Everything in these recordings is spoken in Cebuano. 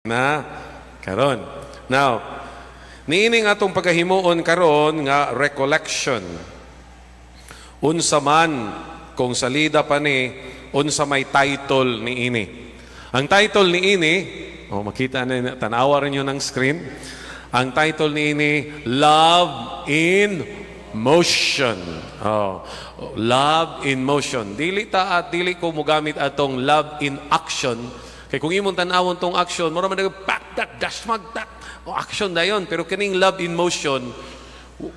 Na karon. Now, niining atong pagahimuon karon nga recollection. Unsa man kung salida pa ni, unsa may title niini. Ang title niini, oh, makita na, tanawa rin yun ng screen. Ang title niini, Love in Motion. Oh, Love in Motion. Dili ta at dili ko mogamit atong love in action. Kay kung imong tan-awon tong action, mura man pak tak dash mag tak. Oh, action dayon, pero kining love in motion,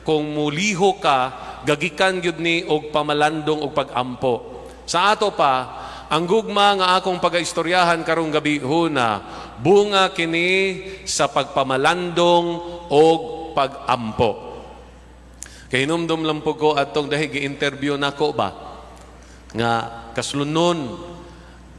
kung muliho ka, gagikan gyud ni og pamalandong og pagampo. Sa ato pa, ang gugma nga akong pagaistoryahan karong gabi huna, bunga kini sa pagpamalandong og pagampo. Kay hinumdum lang po ko atong dahil gi-interview nako ba nga kaslunon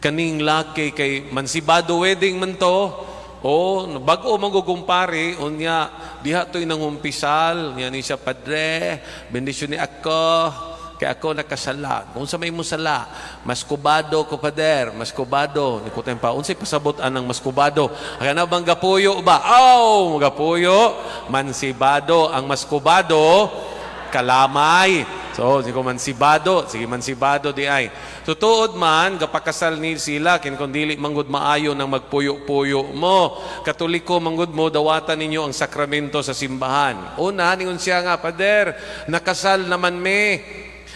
kaning laki kay mansibado wedding man to, o bag-o magugumpare. Unya diha to'y nangumpisal niya ni siya, "Padre, bendisyon ni ako kay ako nakasala." "Kung sa may mo sala?" "Maskubado ko, pader, maskubado." Ni ko pa, "Unsay pasabot anang maskubado?" "Kana bang gapuyo ba?" "Aw, gapuyo mansibado, ang maskubado kalamay." So, sige, mansibado, sige, mansibado di ay. So, tuod man, gapakasal ni sila, kin kung dili manggod maayo nang magpuyo-puyo mo. Katoliko manggod mo, dawatan ninyo ang sakramento sa simbahan. Una, ningon siya nga, "Pader, nakasal naman me.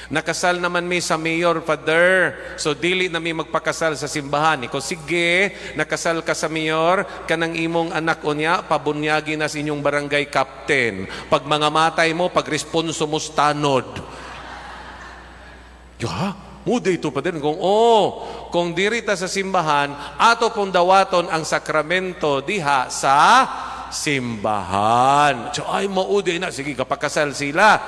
Nakasal naman mi sa mayor, Father. So, dili na mi magpakasal sa simbahan." Iko, "Sige, nakasal ka sa mayor, kanang imong anak unya, pabunyagi na sa inyong barangay captain. Pag mga matay mo, pag responso mo tanod." "Ya, muda ito pa din." Kung, oh, kung diri ta sa simbahan, ato pong dawaton ang sakramento diha sa simbahan. So, "Ay, maudi na. Sige," kapakasal sila.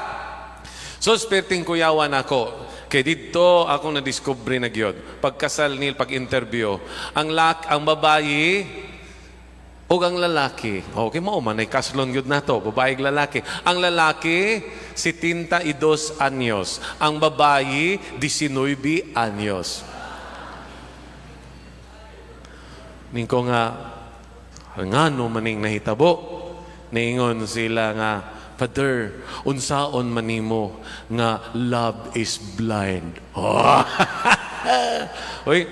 So, perting kuyawan ako. Kay didto akong na-discover na gyud. Pagkasal nil, pag-interview, ang babayi o ang lalaki. Okay, mao man ay kaslon gyud nato, babae ug lalaki. Ang lalaki 72 anyos, ang babayi 19 anyos. Ningko nga ngano maning nahitabo? Niingon sila nga, "Father, unsaon man nimo nga love is blind?" Oh. Uy,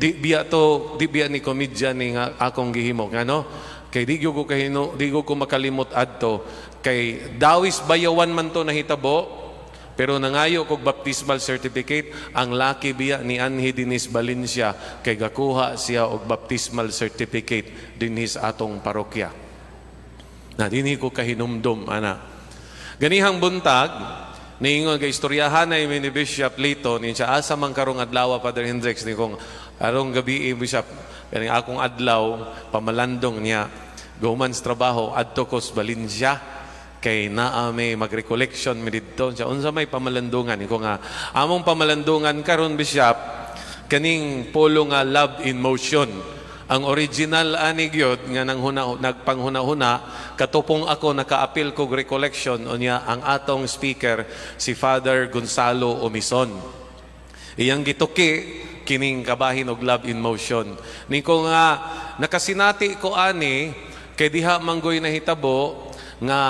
di biya to, di biya ni komedya ni nga akong gihimo ngano? Kay di gyud ko kahino, di ko makalimot adto kay dawis bayawan man to nahitabo, pero nangayo kog baptismal certificate. Ang laki biya ni anhi dinis Valencia kay gakuha siya og baptismal certificate dinhi sa atong parokya. Na dinhi ko kahinumdum ana. Ganihang buntag, niingon kay istoryahan na ni Bishop Lito, ni siya, "Asa man karong adlaw, Father Hendricks?" Ni kong, "Arong gabi, Bishop, kaning akong adlaw pamalandong niya. Guman sa trabaho, adto ko sa Valencia kay naa may mag-recollection mi didto." Siya, "Unsa may pamalandungan?" Ni ko nga, "Among pamalandungan karon, Bishop, kaning polo nga love in motion." Ang original ani gyud nga nanghuna nagpanghuna-huna katupong ako nakaapil kog recollection unya ang atong speaker si Father Gonzalo Omison. Iyang gituki kining kabahin og love in motion. Niko nga nakasinati ko ani kay diha manggoy nahitabo nga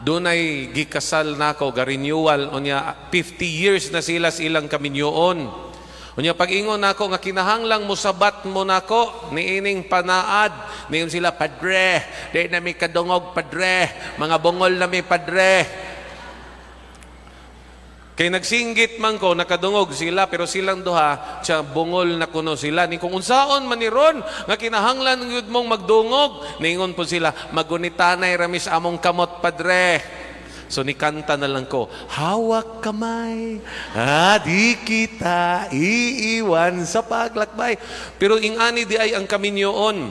dunay gikasal nako ga renewal unya 50 years na sila sa ilang kaminyoon. Unya pag-ingon nako nga kinahanglang mosabat mo nako niining panaad, niingon sila, "Padre, di na mi kadungog, padre, mga bungol na mi, padre." Kay nagsinggit man ko, nakadungog sila, pero silang duha, siya bungol na kuno sila. Ni kung unsaon man ni ron, nga kinahanglan gyud mong magdungog, niingon po sila, "Magunitanay ramis among kamot, padre." So nikanta na lang ko, "Hawak kamay, di kita iiwan sa paglakbay." Pero ingani di ay ang kaminyoon.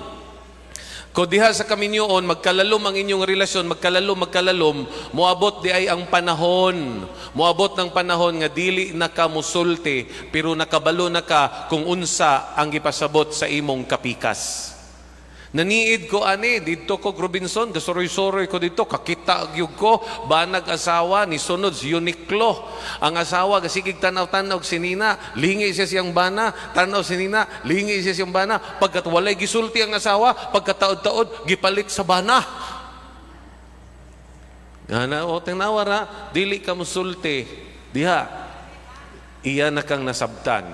Ko diha sa kaminyoon, magkalalom ang inyong relasyon, magkalalom, magkalalom, moabot di ay ang panahon. Moabot ng panahon nga dili na ka musulti, pero nakabalo na ka kung unsa ang gipasabot sa imong kapikas. Naniid ko ani didto ko Robinson, gasuroy-suroy ko didto, kakita gyud ko banag asawa ni sunod sa Uniqlo. Ang asawa gasigig tanaw-tanaw sinina, lingi siya siyang bana, tanaw sinina, lingi siya siyang bana. Pagkat walay gisulti ang asawa, pagkataod-taod gipalit sa bana. Gana o tanawa ra, dili ka musulti diha. Iya na kang nasabtan.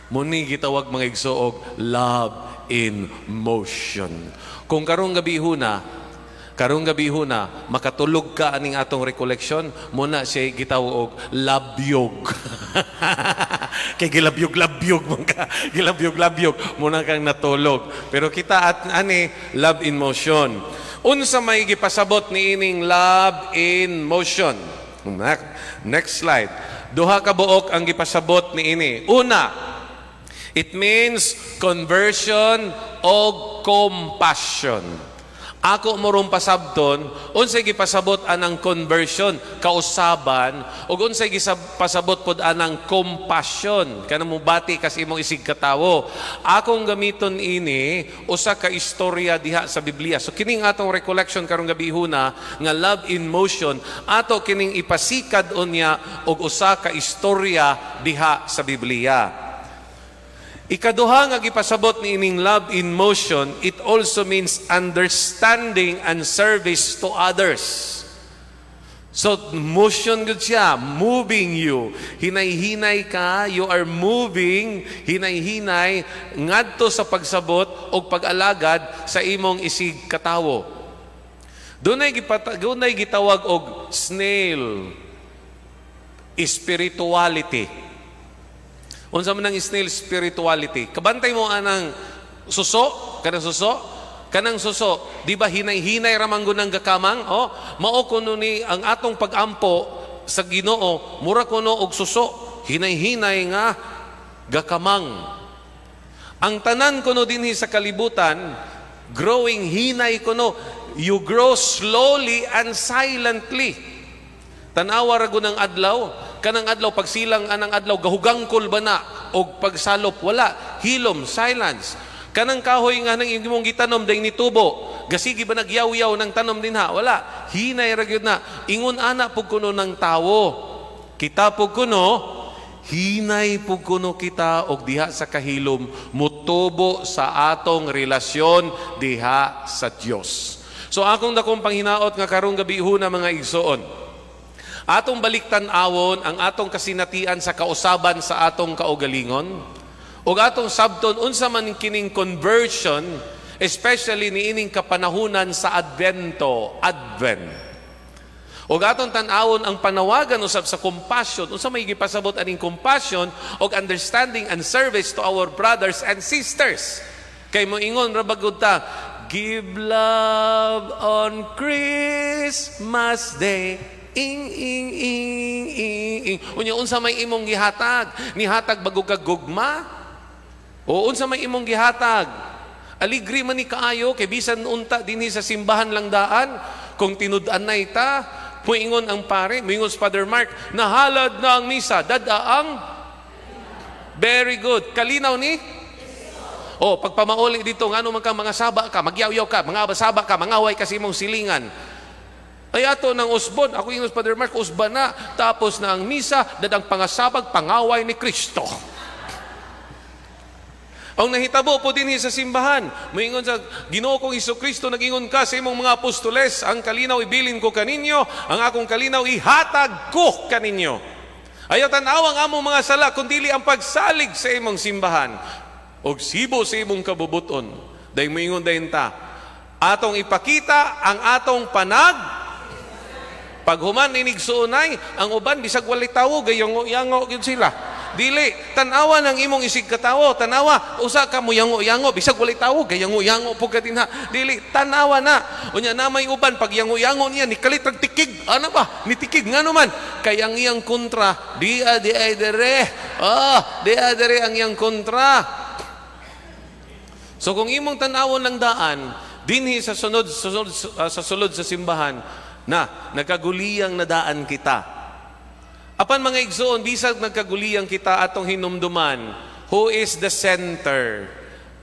Muni gitawag, mga igsoon, love in motion. Kung karong gabi huna, makatulog ka aning atong recollection, muna siya gitawag og labyog. Kay gilabyog-labyog man ka, gilabyog-labyog, muna kang natulog. Pero kita at ani love in motion. Unsa may gipasabot ni ining love in motion? Next slide. Duha ka buok ang gipasabot ni ini. Una, it means conversion o compassion. Ako mo rong pasabton, unsay gipasabot anang conversion, kausaban, ug unsay gipasabot pod anang compassion, kanang mubati kas imong isig katawo. Akong gamiton ini usa ka istorya diha sa Biblia. So kining atong recollection karong gabi huna nga love in motion, ato kining ipasikad unya og usa ka istorya diha sa Biblia. Ikaduha nga gipasabot ni ining love in motion, it also means understanding and service to others. So, motion gud siya, moving you. Hinay-hinay ka, you are moving, hinay-hinay, ngadto sa pagsabot o pag-alagad sa imong isig katawo. Dunay gitawag og snail spirituality. Unsa man ang snail spirituality? Kabantay mo anang suso, kanang suso, di ba hinay-hinay ra man gud ang gakamang? Oh, mao kuno ni ang atong pagampo sa Ginoo, mura kuno og suso, hinay-hinay nga gakamang. Ang tanan kuno dinhi sa kalibutan, growing hinay kuno, you grow slowly and silently. Tanawa ra gud ang adlaw, kanang adlaw pagsilang anang adlaw gahugangkol ba na og pagsalop wala, hilom, silence. Kanang kahoy nga nang imong gitanom dayong nitubo, gasigi ba nagyaw-yaw ng tanom dinha? Wala, hinay ra gyud na. Ingon ana pug kuno ng tawo. Kita pug kuno hinay pug kuno kita og diha sa kahilom mutubo sa atong relasyon diha sa Dios. So akong dakong panghinaot nga karong gabi na, mga igsoon, atong balik-tan-awon ang atong kasinatian sa kausaban sa atong kaugalingon ug atong sabton unsa man kining conversion, especially niining kapanahunan sa Advento, Advent. Ug atong tan-awon ang panawagan usab sa compassion, unsa may gipasabot aning compassion ug understanding and service to our brothers and sisters. Kay moingon ra bagud ta, "Give love on Christmas Day." Ing, ing, ing, ing, ing. Unya, unsa may imong gihatag? Nihatag bago kag gugma? O unsa may imong gihatag? Aligri man ni kaayo kay bisan unta dinhi sa simbahan lang daan kung tinud-anay ta, muingon ang pare, muingon si Father Mark, "Nahalad na ang misa, dada ang." Very good. Kalinaw ni? Oh, pagpamauli dito, ngano man ka mga saba ka, magyaw-yaw ka, mga saba ka, mangaway ka sa imong silingan. Ay ato ng usbon, ako ingon Father Mark, usba na, tapos na ang misa, dadang pangasabag, pangaway ni Kristo. Ang nahitabo po din sa simbahan, moingon sa Ginoo kong Kristo, nagingon ka sa imong mga apostoles, "Ang kalinaw ibilin ko kaninyo, ang akong kalinaw ihatag ko kaninyo. Ayaw tan-awang among mga sala, kundili ang pagsalig sa imong simbahan, og sibo sa imong kabubuton." Dahil moingon dayon ta, atong ipakita ang atong panag. Paghuman inigsuonay, ang uban bisag walay tawo gayango-yango gyud sila. Dili, tan-awa ng imong isig katawo, tanawa, usa ka mo yango-yango bisag walay tawo, gayango-yango pug ka dinha. Dili, tanawa na. Unya na may uban pag yango-yango niya nikalit rag tikig. Ano ba? Nitikig ngano man? Kay ang iyang kontra, di a di ay dere. Ah, di a dere ang iyang kontra. So kung imong tan-awon lang daan dinhi sa sulod sa simbahan na nagkaguliyang nadaan kita. Apan, mga igsoon, bisag nagkaguliyang kita, atong hinumduman, who is the center?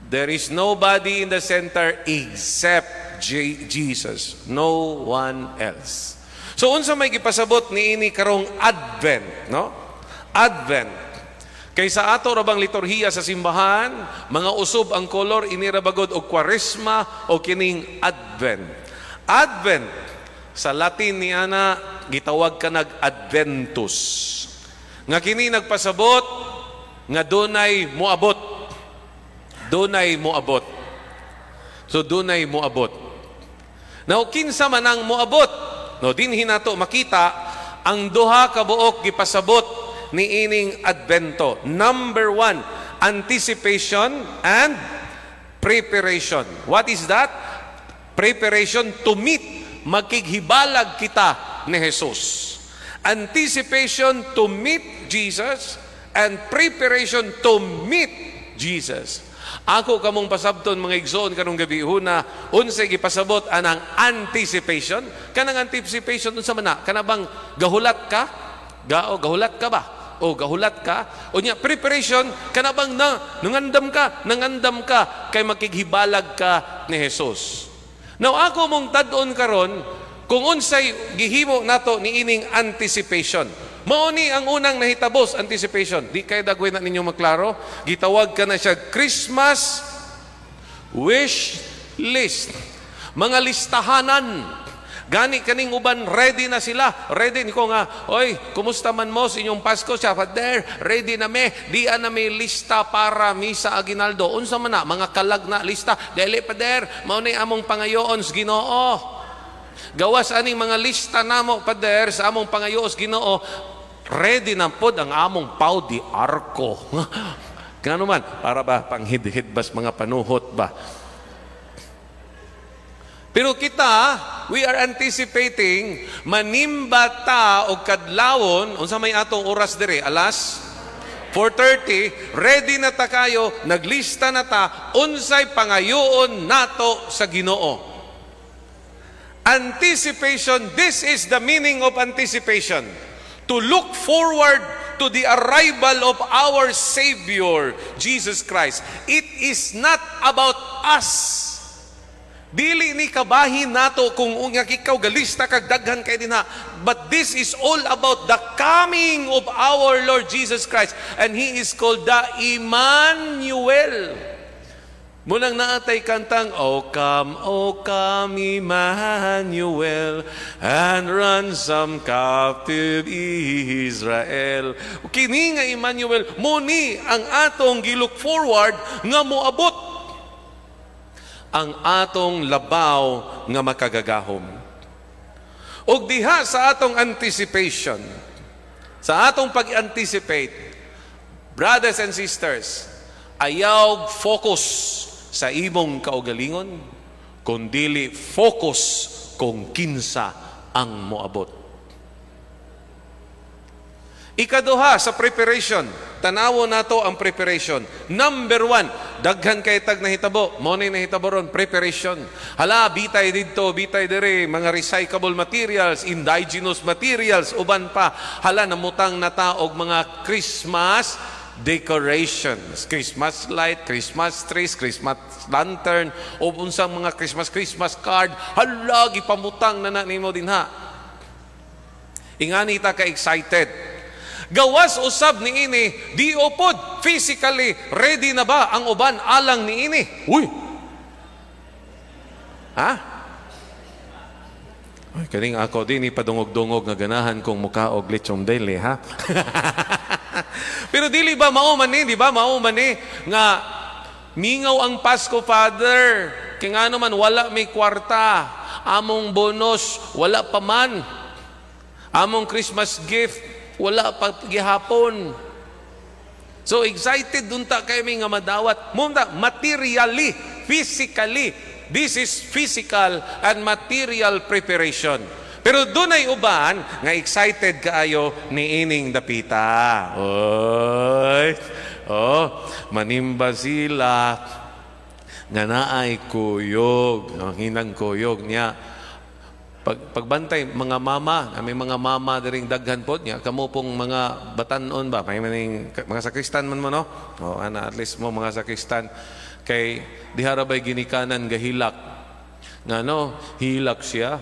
There is nobody in the center except Jesus. No one else. So unsa may gipasabot niini karong Advent, no? Advent. Kay sa ato ra bang liturhiya sa simbahan, mga usob ang kolor, ini ra bagod og Kwaresma o kining Advent. Advent sa Latin ni ana gitawag kanag Adventus. Nga kini nagpasabot nga dunay moabot. Dunay moabot. So dunay moabot. Now, kinsa man ang moabot? No, dinhi nato makita ang duha ka buok gipasabot niining Advento. Number one, anticipation and preparation. What is that? Preparation to meet, magkighibalag kita ni Jesus. Anticipation to meet Jesus and preparation to meet Jesus. Ako kamong pasabton, mga igsoon, karong gabi huna, unsay gipasabot anang anticipation? Kanang anticipation, unsa man na? Kana bang gahulat ka? Gao gahulat ka ba? O gahulat ka? O nya preparation, kana bang na nangandam ka, nangandam ka kay makighibalag ka ni Jesus? Now, ako mong tad-on karon kung unsay gihimo nato niining anticipation. Mao ni ang unang nahitabos, anticipation. Di kay dagway na ninyo maklaro. Gitawag ka na siya Christmas wish list. Mga listahanan. Gani kaning uban, ready na sila. Ready ni ko nga, "Oy, kumusta man mo sa inyong Pasko?" Siya, "Father, ready na me. Di na may lista para misa aginaldo." "Unsa man na? Mga kalag na lista." "Dili, Father, mao ni among pangayoon sa Ginoo. Gawas aning mga lista namo, Father, sa among pangayoon sa Ginoo, ready na pod ang among pau di arko." Ngano man, para ba panghidhid bas mga panuhot ba? Pero kita, we are anticipating manimba ta og kadlawon. Unsa may atong oras dire? Alas 4:30, ready na ta kayo, naglista na ta unsay pangayoon nato sa Ginoo. Anticipation, this is the meaning of anticipation. To look forward to the arrival of our Savior, Jesus Christ. It is not about us. Dili ni kabahin nato kung unya ikaw galista kag daghan kay dinha. But this is all about the coming of our Lord Jesus Christ. And He is called the Emmanuel. Munang naatay kantang, "O come, O come, Emmanuel, and ransom captive Israel." Kini nga Emmanuel, muni ang atong gilook forward nga moabot ang atong labaw nga makagagahom. Og diha sa atong anticipation, sa atong pag-anticipate, brothers and sisters, ayaw focus sa imong kaugalingon, kundili focus kung kinsa ang moabot. Ikaduha sa preparation, tanawo nato ang preparation. Number one, daghan kay tag nahitabo. Mo ni nahitabo ron, preparation. Hala, bitay didto, bitay dire, mga recyclable materials, indigenous materials, uban pa. Hala, namutang na ta og mga Christmas decorations, Christmas light, Christmas trees, Christmas lantern, o unsang mga Christmas Christmas card. Hala, gipamutang na na nimo dinha. Ingani ta ka excited. Gawas usab niini, di upod physically ready na ba ang uban alang niini? Uy. Ha? Ay, kaning ako din ipadungog-dungog nga ganahan kong muka og lechong deli, ha? Pero dili ba mao man ni, di ba? Mao man ni nga mingaw ang Pasko, Father. Kay ngano man wala may kwarta. Among bonus wala pa man. Among Christmas gift wala pa gihapon. So excited unta kay mi nga madawat. Muna materially, physically, this is physical and material preparation. Pero dunay uban nga excited kaayo niining dapita. Oy. Oh, manimba sila nga naay kuyog, ang hinang kuyog niya. Pagbantay mga mama, may mga mama diring daghan pod niya, kamo pong mga batanon ba, may maning mga sakristan man mo, no? Oh, ana, at least mo mga sakristan. Kay diha ra bay ginikanan gahilak. Ngano, hilak siya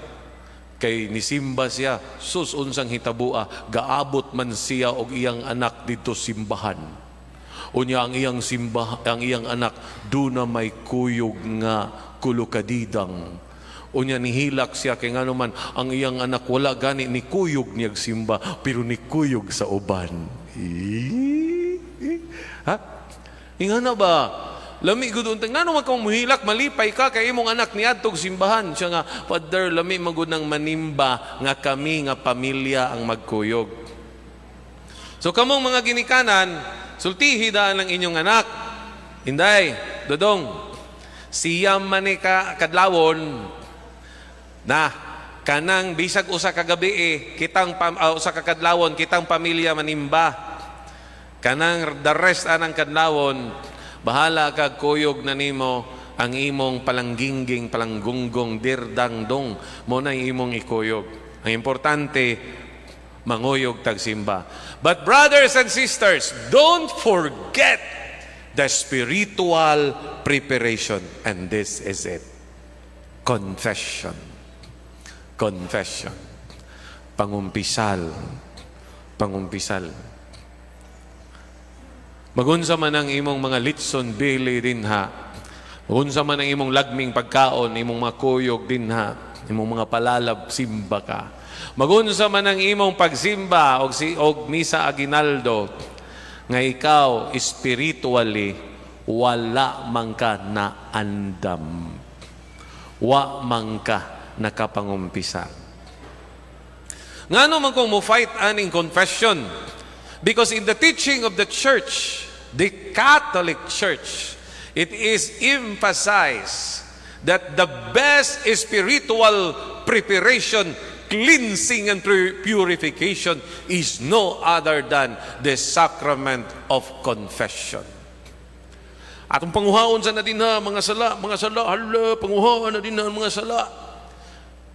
kay nisimba siya. Sus, unsang hitabua, gaabot man siya og iyang anak didto simbahan. Unya ang iyang simba, ang iyang anak duna may kuyog nga kulukadidang. Unya nihilak siya kay ngano man ang iyang anak wala gani ni kuyog niyag simba pero nikuyog sa uban. Ha? Ingana ba? Lami gud unta, ngano man kang muhilak, malipay ka kay imong anak niadtog simbahan. Siya nga, "Father, lami man gud ng manimba nga kami nga pamilya ang magkuyog." So kamong mga ginikanan, sultihi daan ang inyong anak. "Inday, Dodong, siyam man ni ka kadlawon na kanang bisag usa ka gabi eh, kitang usa ka kadlawon kitang pamilya manimba. Kanang the rest anang kadlawon, bahala kag kuyog na nimo ang imong palanggingging, palanggunggong, dirdang dong mo na imong ikuyog. Ang importante, manguyog tagsimba." But brothers and sisters, don't forget the spiritual preparation. And this is it. Confession. Confession. Pangumpisal. Pangumpisal. Magunsa man ang imong mga litson bili dinha. Magunsa man ang imong lagming pagkaon, imong mga kuyog dinha, imong mga palalab, simba ka. Magunsa man ang imong pagsimba og si og misa aginaldo nga ikaw spiritually wala man ka na andam. Wa man ka nakapangumpisal. Ngano man kung mo fight aning confession? Because in the teaching of the church, the Catholic Church, it is emphasized that the best spiritual preparation, cleansing and purification is no other than the sacrament of confession. Atong panguhaon sa na din ha, mga sala, hala, panguhaon na din ha, mga sala.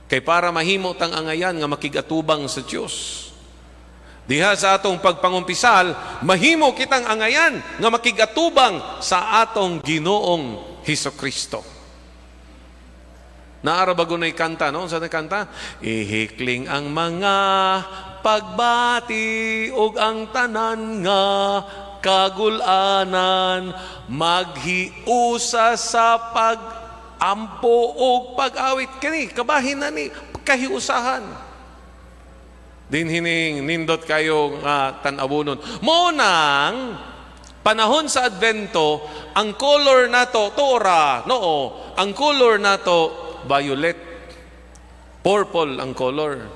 Kay para mahimo tang angayan nga makigatubang sa Dios. Diha sa atong pagpangumpisal, mahimo kitang angayan nga makigatubang sa atong Ginoong Hesus Kristo. Naara ba gunay kanta, no? Sa kanta? Ihikling ang mga pagbati ug ang tanan nga kagulanan, maghiusa sa pag-ampo ug pag-awit. Kani kabahin na ni pagkahiusahan. Din hining nindot kayo nga tan-awonon. Mo nang panahon sa Advento, ang color nato tora, noo, ang color nato violet. Purple ang color.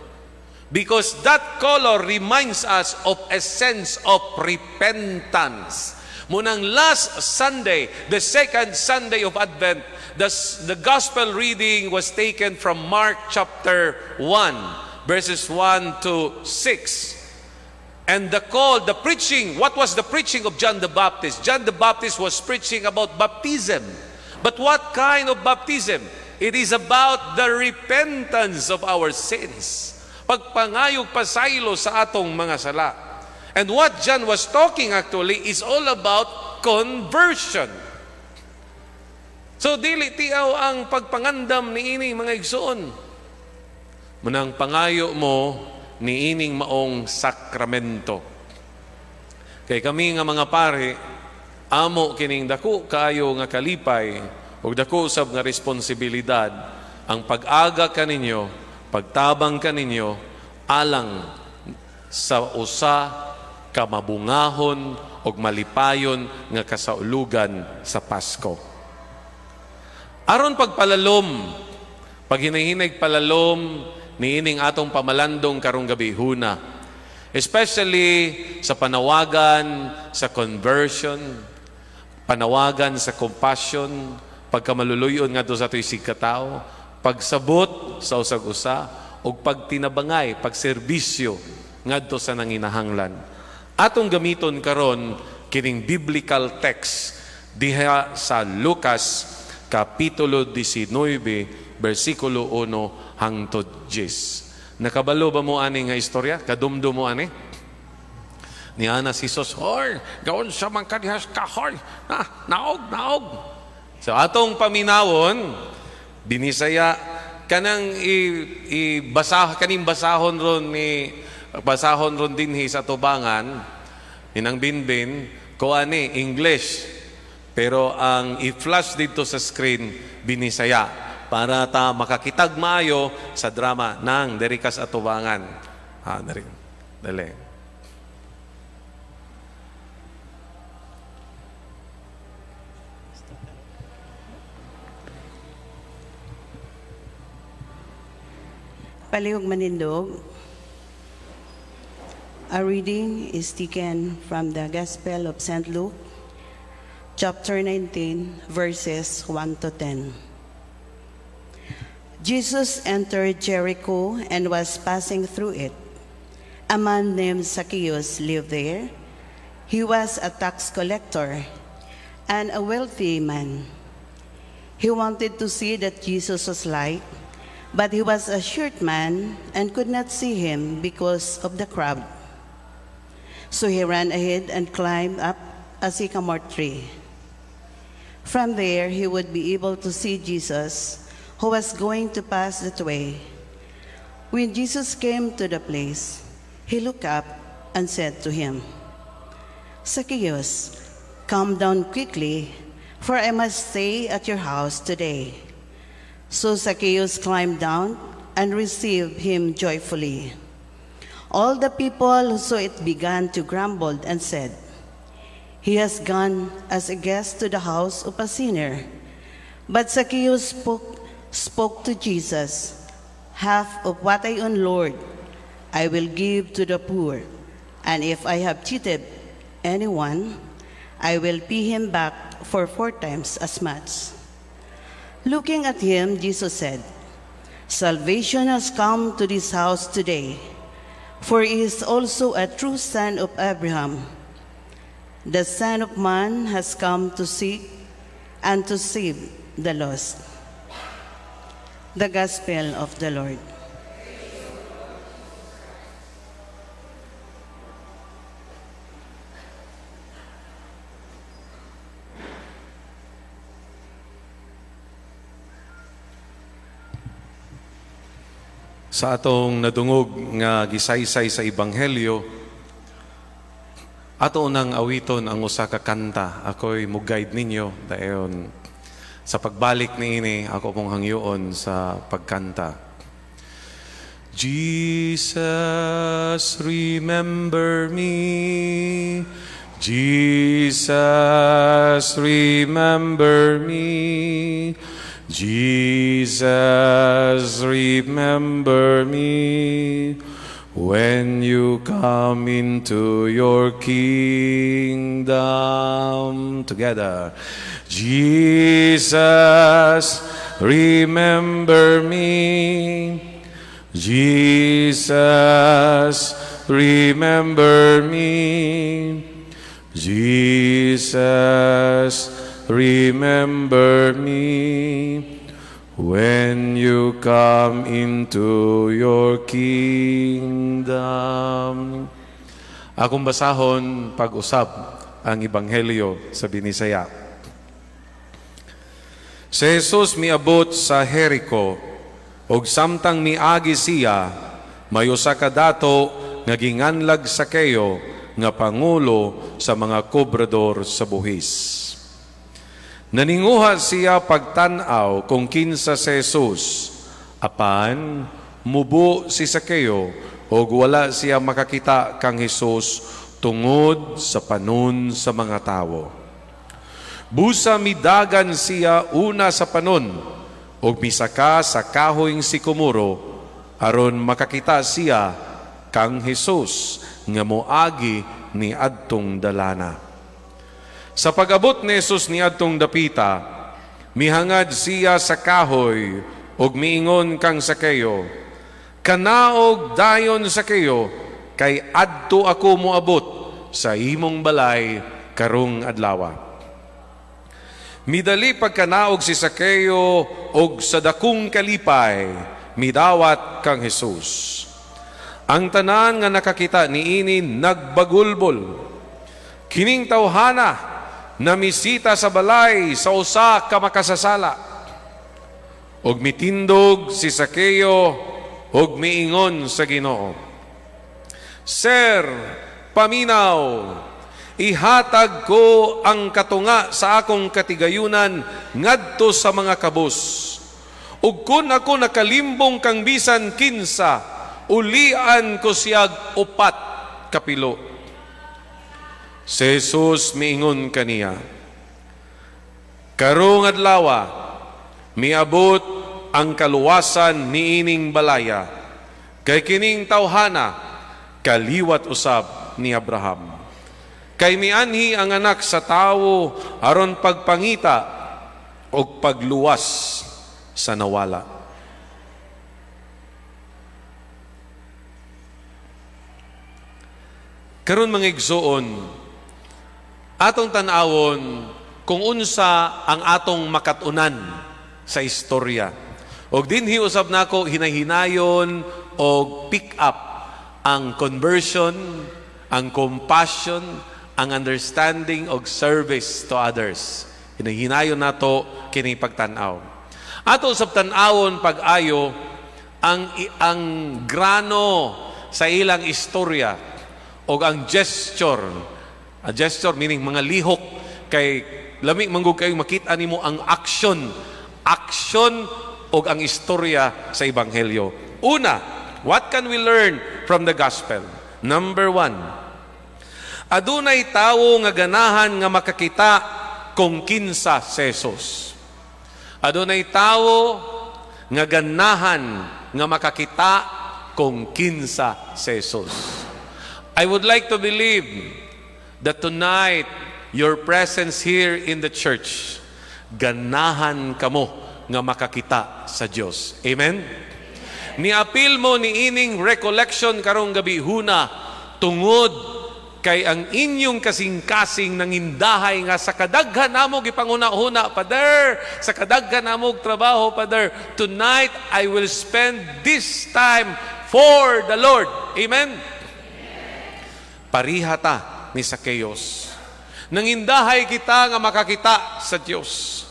Because that color reminds us of a sense of repentance. Munang last Sunday, the second Sunday of Advent, the gospel reading was taken from Mark chapter 1, verses 1 to 6. And the call, the preaching, what was the preaching of John the Baptist? John the Baptist was preaching about baptism. But what kind of baptism? It is about the repentance of our sins. Pagpangayog pasaylo sa atong mga sala. And what John was talking actually is all about conversion. So dili tiaw ang pagpangandam ni ini, mga igsoon. Munang pangayo mo niining maong sakramento. Kay kami nga mga pare, amo kining dako kaayo nga kalipay ug dako sab nga responsibilidad ang pag-aga kaninyo, pagtabang kaninyo alang sa usa ka mabungahon ug malipayon nga kasaulugan sa Pasko. Aron pagpalalom, paghinay-hinay palalom niining atong pamalandong karong gabi huna, especially sa panawagan sa conversion, panawagan sa compassion, pagkamaluluyon ngadto sa atoy sigkatao, pagsabot sa usag-usa, ug pagtinabangay, pagserbisyo ngadto sa nanginahanglan. Atong gamiton karon kining biblical text diha sa Lucas kapitulo 19 bersikulo 1 hangtod 10. Nakabalo ba mo ani nga istorya? Kadumdum mo ani? Ni ana si Jesus, "Hoy, gaon sa man kadihas kahoy. Na, naog, naog." So atong paminawon binisaya kanang i basah kaning basahon ron ni basahon ron dinhi sa tubangan inang binbin ko ani English, pero ang i-flash dito sa screen binisaya para ta makakitag maayo sa drama nang diri kas atubangan. Ha, diri. Dali. Palihog manindog. A reading is taken from the Gospel of St. Luke, chapter 19, verses 1 to 10. Jesus entered Jericho and was passing through it. A man named Zacchaeus lived there. He was a tax collector and a wealthy man. He wanted to see that Jesus was like, but he was a short man and could not see him because of the crowd. So he ran ahead and climbed up a sycamore tree. From there, he would be able to see Jesus, who was going to pass that way. When Jesus came to the place, he looked up and said to him, "Zacchaeus, come down quickly, for I must stay at your house today." So Zacchaeus climbed down and received him joyfully. All the people who saw it began to grumble and said, "He has gone as a guest to the house of a sinner." But Zacchaeus spoke to Jesus, "Half of what I own, Lord, I will give to the poor. And if I have cheated anyone, I will pay him back for 4 times as much." Looking at him, Jesus said, "Salvation has come to this house today, for he is also a true son of Abraham. The Son of Man has come to seek and to save the lost." The Gospel of the Lord. Sa atong nadungog nga gisaysay sa Ebanghelyo, ato nang awiton ang usa ka kanta. Ako'y mo-guide ninyo dayon sa pagbalik niini ako pong hangyoon sa pagkanta. Jesus, remember me. Jesus, remember me. Jesus, remember me when you come into your kingdom. Together. Jesus, remember me. Jesus, remember me. Jesus, remember me when you come into your kingdom. Akong basahon pag-usab ang Ebanghelyo sa Binisaya. Si Jesus miabot sa Jericho, og samtang miagi siya, may usa ka dato nga ginganlag Sakeo nga pangulo sa mga kobrador sa buhis. Naninguha siya pagtan-aw kung kinsa si Jesus, apan mubo si Sakeo og wala siya makakita kang Hesus tungod sa panon sa mga tawo. Busa midagan siya una sa panon og misaka sa kahoyng sikomoro aron makakita siya kang Hesus nga moagi ni adtong dalana. Sa pag-abot ni Jesus ni adtong dapita, mihangad siya sa kahoy ug miingon kang Sakeo, "Kanaog dayon Sakeo, kay adto ako moabot sa imong balay karong adlaw." Midali pagkanaog si Sakeo og sa dakong kalipay midawat kang Jesus. Ang tanan nga nakakita niini nagbagulbol. Kining tawhana Namisita sa balay sa usa ka makasasala. Ug mitindog si Sakeo ug miingon sa Ginoo, "Sir, paminaw, ihatag ko ang katunga sa akong katigayunan ngadto sa mga kabus. Ug kun ako nakalimbong kang bisan kinsa, ulian ko siyag upat kapilo." Si Jesus miingon kaniya, "Karong adlawa, miabot ang kaluwasan niining balaya, kay kining tawhana kaliwat usab ni Abraham. Kay mianhi ang Anak sa Tawo aron pagpangita og pagluwas sa nawala." Karon, mga igsoon, atong tan-awon kung unsa ang atong makatunan sa istorya. Og dinhi usab nako hinahinayon og pick up ang conversion, ang compassion, ang understanding og service to others. Hinahinayon nato kini pagtan-aw. Ato usab tan-awon pag-ayo ang grano sa ilang istorya og ang gesture. A gesture meaning mga lihok, kay lami manggug kayo makita nimo ang action, action og ang istorya sa ebanghelyo. Una, what can we learn from the gospel? Number 1, adunay tawo nga ganahan nga makakita kung kinsa si Jesus. Adunay tawo nga ganahan nga makakita kung kinsa si Jesus. I would like to believe that tonight, your presence here in the church, ganahan kamo nga makakita sa Dios. Amen? Niapil mo ni ining recollection karong gabi huna tungod kay ang inyong kasing-kasing nangindahay nga sa kadaghan namo gipanguna-huna, Father, sa kadaghan namo trabaho, Father, tonight I will spend this time for the Lord. Amen? Pariha ta ni Zacchaeus. Nangindahay kita nga makakita sa Dios.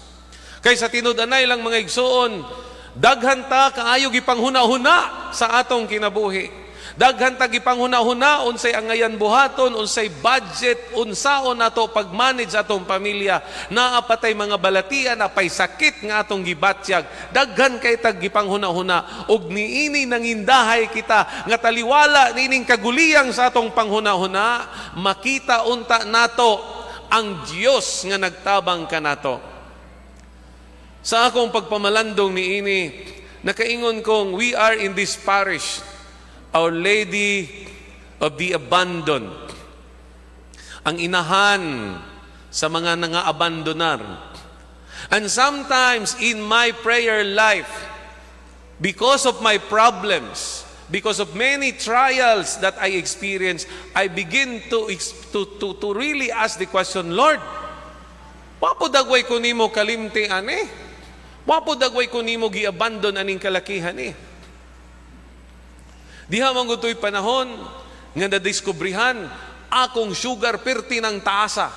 Kay sa tinud-anay lang, mga igsoon, daghan ta kaayo gipanghuna-huna sa atong kinabuhi. Daghan ta gipanghuna-huna unsay angayan buhaton, unsay budget, unsaon nato pag-manage atong pamilya. Naa patay mga balatian, napay sakit nga atong gibatyag. Daghan kay tag gipanghuna-huna ug niini nangindahay kita nga taliwala niining kaguliyang sa atong panghuna-huna, makita unta nato ang Dios nga nagtabang kanato. Sa akong pagpamalandong niini, nakaingon kong we are in this parish, Our Lady of the Abandoned. Ang inahan sa mga nanga-abandonar. And sometimes in my prayer life, because of my problems, because of many trials that I experience, I begin to really ask the question, "Lord, wa po dagway ko nimo kalimti ane? Wa po dagway ko nimo gi-abandon aning kalakihan eh?" Diha man guto'y panahon nga nadiskubrihan akong sugar perti ng taasa.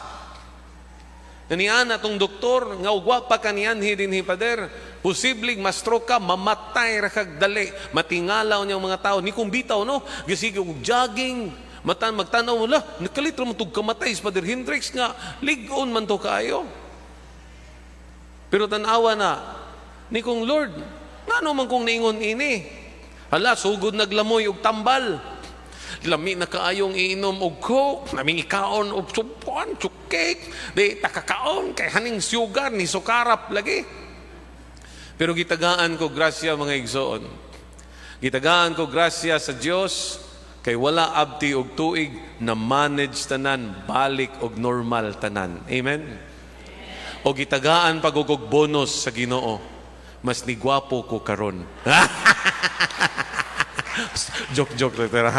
Naniana tong doktor nga ugwa pa kanianhi dinhi, Pader, posibleng ma-stroke ka, mamatay ra kag dali, matingalaw niyang mga tao. Ni kung bitaw no, gisige og jogging, matan magtanaw mo la, nakalit ra man tug kamatay si Pader Hendrix nga lig-on man to kaayo. Pero tan-awa na ni kong Lord, ngano man kong niingon ini? Hala, sugod naglamoy og tambal. Lami na kaayong iinom og Coke, naming ikaon og supuan, cake, di takakaon kay haning sugar ni sukarap lagi. Pero gitagaan ko grasya, mga igsoon. Gitagaan ko grasya sa Dios kay wala abti og tuig na manage tanan balik og normal tanan. Amen. O gitagaan pagugog bonus sa Ginoo. Mas nigwapo ko karon. Joke, joke lang, pero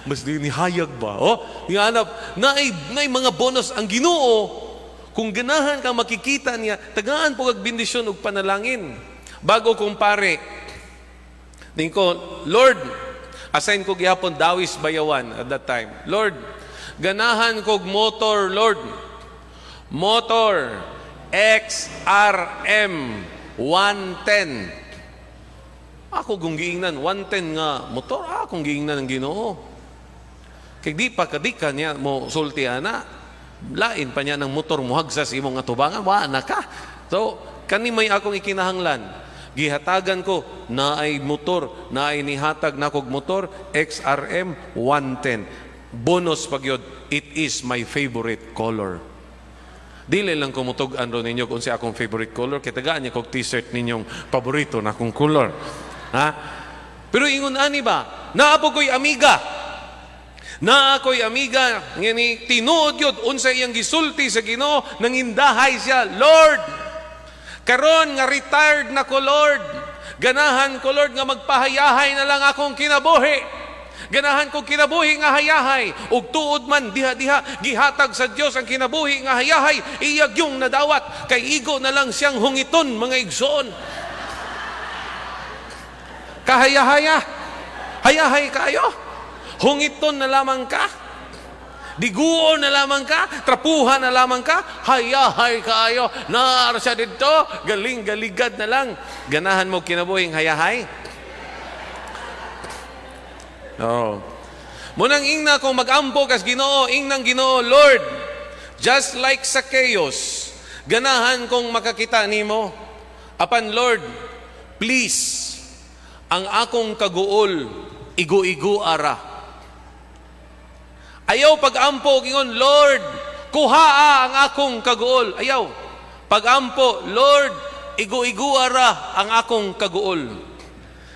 mas nihayag ba? Oh, nihanap, naay mga bonus ang Ginoo. Kung ganahan kang makikita niya, tagaan po kag bendisyon ug panalangin. Bago kong pare, ko, "Lord," assign ko gihapon Dawis Bayawan at that time. "Lord, ganahan kog motor, Lord." Motor XRM 110. Ako kung giingnan 110 nga motor, akong giingnan ang Ginoo. Kay di pa ka di ka niya mo sulti ana. Lain pa niya ng motor mo sa imong atubangan, wa na ka. So, kani may akong ikinahanglan. Gihatagan ko na ay motor, na ay nihatag na kog motor XRM 110. Bonus pagyod, it is my favorite color. Dili lang ko mutug-an ro ninyo kung si akong favorite color, kay tagaan niya kog t-shirt ninyong paborito na akong color. Ha? Pero ingon ani ba, naa po ko'y amiga. Naa ko'y amiga, ngani tinuod yun, unsa iyang gisulti sa Ginoo, nangindahay siya, "Lord, karon nga retired na ko, Lord, ganahan ko, Lord, nga magpahayahay na lang akong kinabuhi. Ganahan ko kinabuhi nga hayahay." Ug tuod man diha-diha gihatag sa Dios ang kinabuhi nga hayahay, iyag yung nadawat kay igo na lang siyang hungiton, mga igsoon. Kahayahaya. Hayahay kayo. Hungiton na lamang ka. Diguon na lamang ka, trapuhan na lamang ka, hayahay kaayo. Naar siya dito, galing galigad na lang. Ganahan mo kinabuhing hayahay? Oh. Munang ingna kung magampo kas Ginoo, ingnang Ginoo, "Lord, just like Zacchaeus, ganahan kong makakita nimo. Apan Lord, please, ang akong kaguol, igo-igo ara." Ayaw pag-ampo ingon, "Lord, kuhaa ang akong kaguol." Ayaw. Pag-ampo, "Lord, igo-igo ara ang akong kaguol."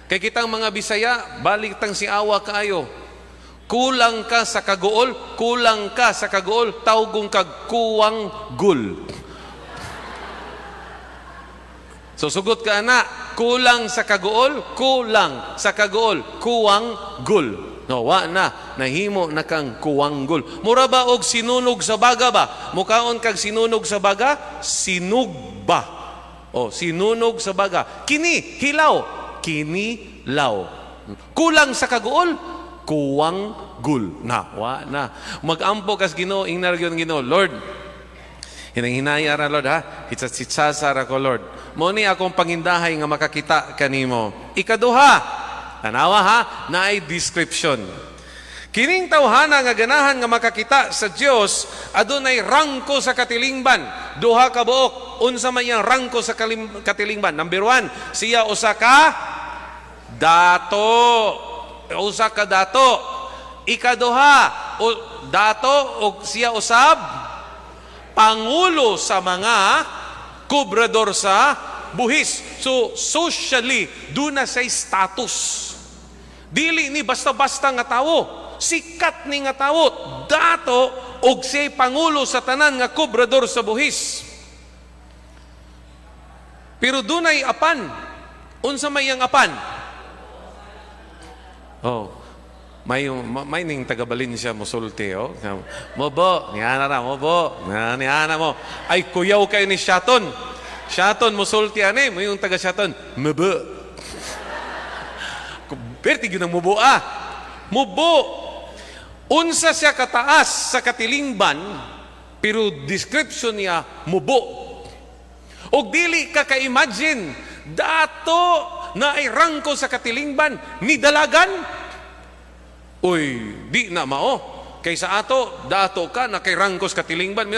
Kay kitang mga Bisaya, balik tang si awa kaayo. Kulang ka sa kaguol, kulang ka sa kaguol, tawgong kag kuwang gul. So sugot ka ana, kulang sa kaguol, kuwang gul. No, wa na, nahimo na kang kuwanggol. Mura ba og sinunog sa baga ba? Mukaon kag sinunog sa baga? Sinug ba? O, sinunog sa baga. Kini, hilaw. Kini, law. Kulang sa kaguol, kuwang gul. Na, wa na. Magampo kas Ginoo, ingnar gyud Ginoo, "Lord, hinanghinaya ra, Lord, ha. Hitsas-hitsasa ra ko, Lord. Mo ni akong pangindahay nga makakita kanimo." Ikaduha, tanawa ha, naay description. Kining tawhana nga ganahan nga makakita sa Dios, adunay rangko sa katilingban. Duha ka buok. Unsa man iyang rangko sa katilingban? Number 1, siya usa ka dato. Usa ka dato. Ikaduha, dato og siya usab pangulo sa mga kobrador sa buhis. So socially, duna say status. Dili ni basta-basta nga tawo. Sikat ni nga tawo, dato og siya'y pangulo sa tanan nga kobrador sa buhis. Pero dunay apan. Unsa may ang apan? Oh, may ning taga Valencia mosulti, oh. Mobo, niana ra mobo, niana mo. Ay kuyaw kayo ni Shaton. Shaton mosulti ani, mo yung taga Shaton, mobo. Perti gyud ang mubo ah. Mubo. Unsa siya kataas sa katilingban, pero description niya mubo. Og dili ka ka-imagine, dato na ay rangko sa katilingban ni dalagan. Uy, di na mao. Kay sa ato, dato ka na kay rangko sa katilingban,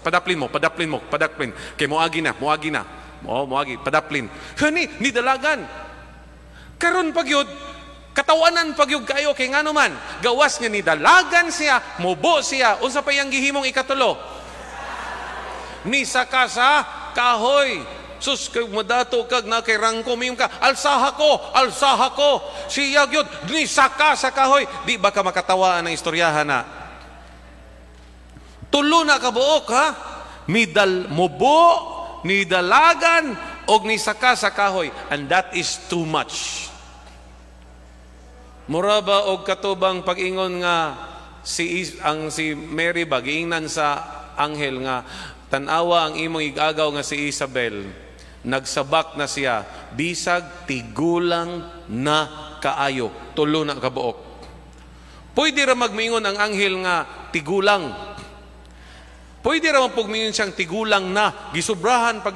padaplin mo, padaplin mo, padaplin. Kay moagi na, moagi na. Mo, moagi, padaplin. Kani ni dalagan. Karon pagyud, katawanan pagyud kayo kay ngano man, gawas nga ni dalagan siya, mubo siya. Unsa pa iyang gihimong ikatulo? Ni saka sa kahoy. Sus, kay madato kag na kay rangko miyong ka, alsaha ko, alsaha ko. Siya gyud ni saka sa kahoy. Di ba ka makatawaan ang istoryahan na? Tulo na kabuok ha. Midal mubo, ni dalagan og ni saka sa kahoy, and that is too much. Mura ba og katubang pag-ingon nga si Mary ba giingnan sa anghel nga tan-awa ang imong igagaw nga si Isabel, nagsabak na siya bisag tigulang na kaayo. Tulo na kabuok. Pwede ra magmingon ang anghel nga tigulang. Pwede ra man pug mingon siyang tigulang na, gisubrahan pag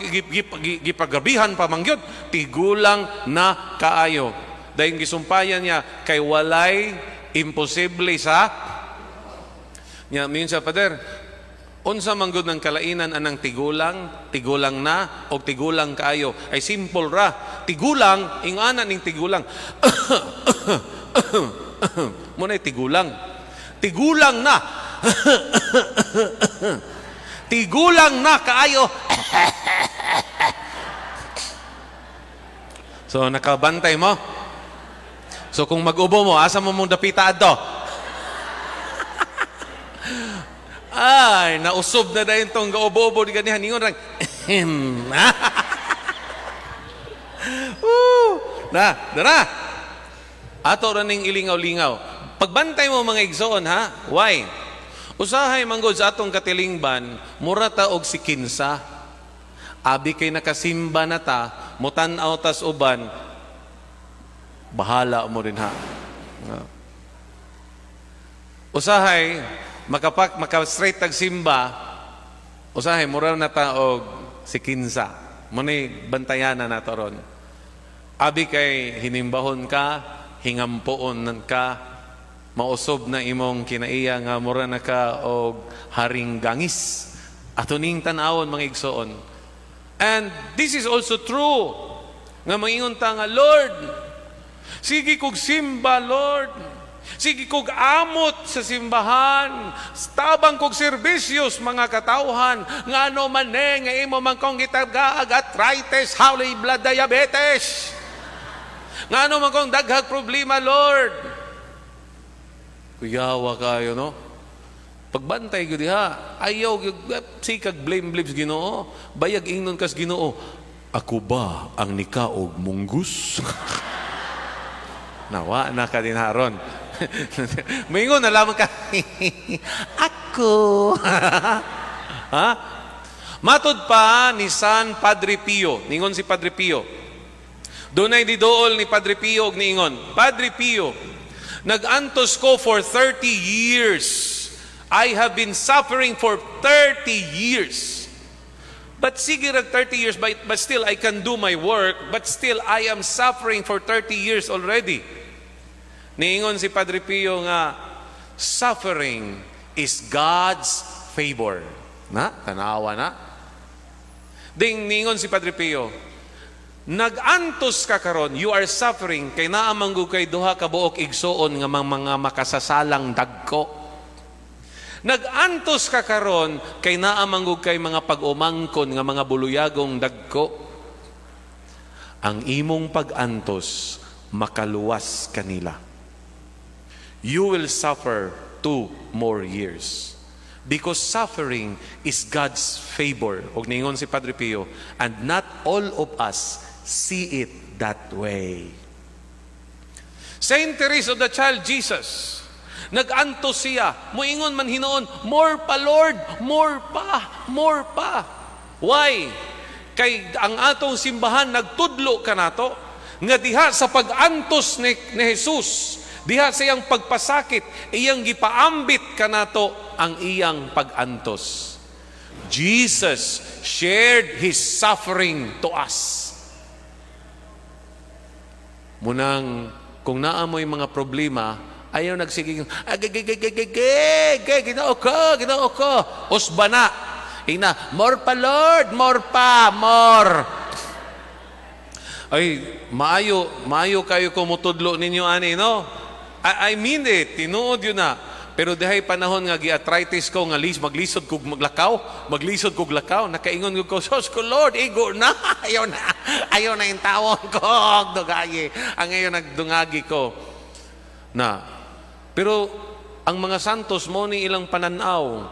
gipagabihan pa mangyod, tigulang na kaayo. Dahil gisumpayan niya kay walay imposible sa niya. Mingon siya, "Father, unsa man gud ng kalainan anang tigulang, tigulang na o tigulang kaayo?" Ay, simple ra. Tigulang, ingana ning tigulang. Mao na tigulang. Tigulang na. Tigulang na kaayo. So nakabantay mo. So kung mag-ubo mo, asa mo mong dapita adto? Ay, nausob na dayon tong gaubo-ubo di ganihan ningon rang. Na, dara. Ato ra ning ilingaw-lingaw. Pagbantay mo, mga igsoon, ha? Why? Usahay manggod sa atong katilingban, mura ta og si kinsa. Abi kay nakasimba na ta, mutan-aw tas uban, bahala mo din ha. Usahay makapak maka straight tag simba, usahay mura na ta og si kinsa. Mo ni bantayan na nato ron. Abi kay hinimbahon ka, hingampoon ka, mausob na imong kinaiya nga mura na ka og haring gangis. Ato ning tan-awon, mga igsoon. And this is also true. Nga mangingon ta nga, "Lord, sige kog simba, Lord. Sige kog amot sa simbahan. Tabang kog serbisyos mga katawhan. Ngano man ne nga imo man kong gitagaag arthritis, high blood, diabetes? Ngano man kong daghag problema, Lord?" Kuyawa kayo, no? Pagbantay gyud diha, ayaw sikag blame blame sa Ginoo. Bayag ingnon kas Ginoo, "Ako ba ang nikaog munggus?" Nawa na ka din haron. Moingon na lamang ka. Ako. Ha? Matod pa ni San Padre Pio, ningon si Padre Pio. Dunay didool ni Padre Pio og niingon, "Padre Pio, nag-antos ko for 30 years. I have been suffering for 30 years. But sige rag 30 years, but still I can do my work, but still I am suffering for 30 years already." Niingon si Padre Pio nga, "Suffering is God's favor." Na, tanawa na. Ding niingon si Padre Pio, "Nag-antos ka karon, you are suffering, kay naa man gud kay duha ka buok igsuon nga mga makasasalang dagko. Nag-antos ka karon kay naa man gud kay mga pag-umangkon nga mga buluyagong dagko. Ang imong pag-antos makaluwas kanila. You will suffer 2 more years. Because suffering is God's favor." Og ningon si Padre Pio, "And not all of us see it that way." Saint Teresa of the Child Jesus, nag-antos siya, muingon man hinuon, "More pa, Lord, more pa, more pa." Why? Kay ang atong simbahan nagtudlo kanato nga diha sa pag-antos ni Jesus, diha sa iyang pagpasakit, iyang gipaambit kanato ang iyang pag-antos. Jesus shared His suffering to us. Munang kung naa mo'y mga problema, ayaw nagsiging, "Agagagagagag, Ginoo ko, Ginoo ko." Usba na. Ina, "More pa, Lord, more pa, more." Ay, maayo, maayo kayo ko mutudlo ninyo ani, no? I mean it, tinuod yun na. Pero dihay panahon nga gi-arthritis ko nga lis maglisod kog maglakaw, maglisod kog lakaw, nakaingon ko, "Sos ko Lord, igo na." Ayaw na. Ayaw na yung tawon ko, dugayi. Ang ngayon nagdungagi ko. Na. Pero ang mga santos mo ni ilang pananaw.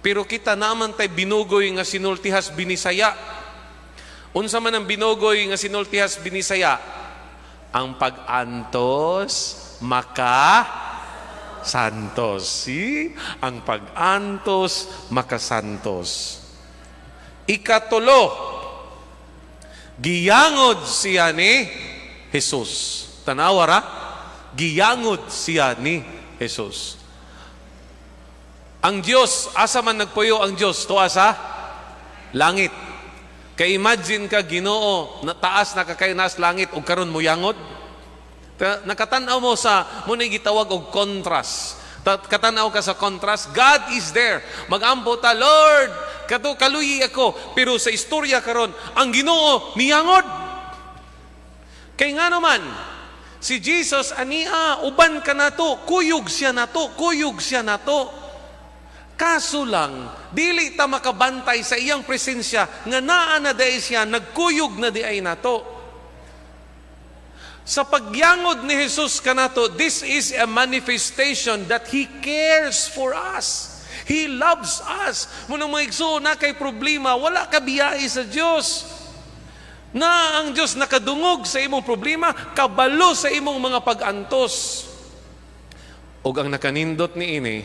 Pero kita naman tay binugoy nga sinultihas binisaya. Unsa man ang binugoy nga sinultihas binisaya? Ang pag-antos maka santos. See? Ang pag-antos makasantos. Ikatulo, giyangod siya ni Jesus. Tanawa ra? Giyangod siya ni Jesus. Ang Dios, asa man nagpuyo ang Dios? Tuwa sa langit. Kay imagine ka, Ginoo, na taas na kakayo nas langit ug karon muyangod. Nakatan-aw mo sa mo gitawag og contrast. Katanaw ka sa contrast, God is there. Magampo ta, "Lord, kato kaluyi ako." Pero sa istorya karon, ang Ginoo niyangod. Kay nga naman, si Jesus ania uban ka nato, kuyog siya nato, kuyog siya nato. Kaso lang, dili ta makabantay sa iyang presensya nga naa na diay siya, nagkuyog na diay nato. Sa pagyangod ni Jesus kanato, this is a manifestation that He cares for us. He loves us. Mao nang, mga igsoon, na kay problema, wala ka biyai sa Dios. Na ang Dios nakadungog sa imong problema, kabalo sa imong mga pag-antos. Og ang nakanindot ni ini,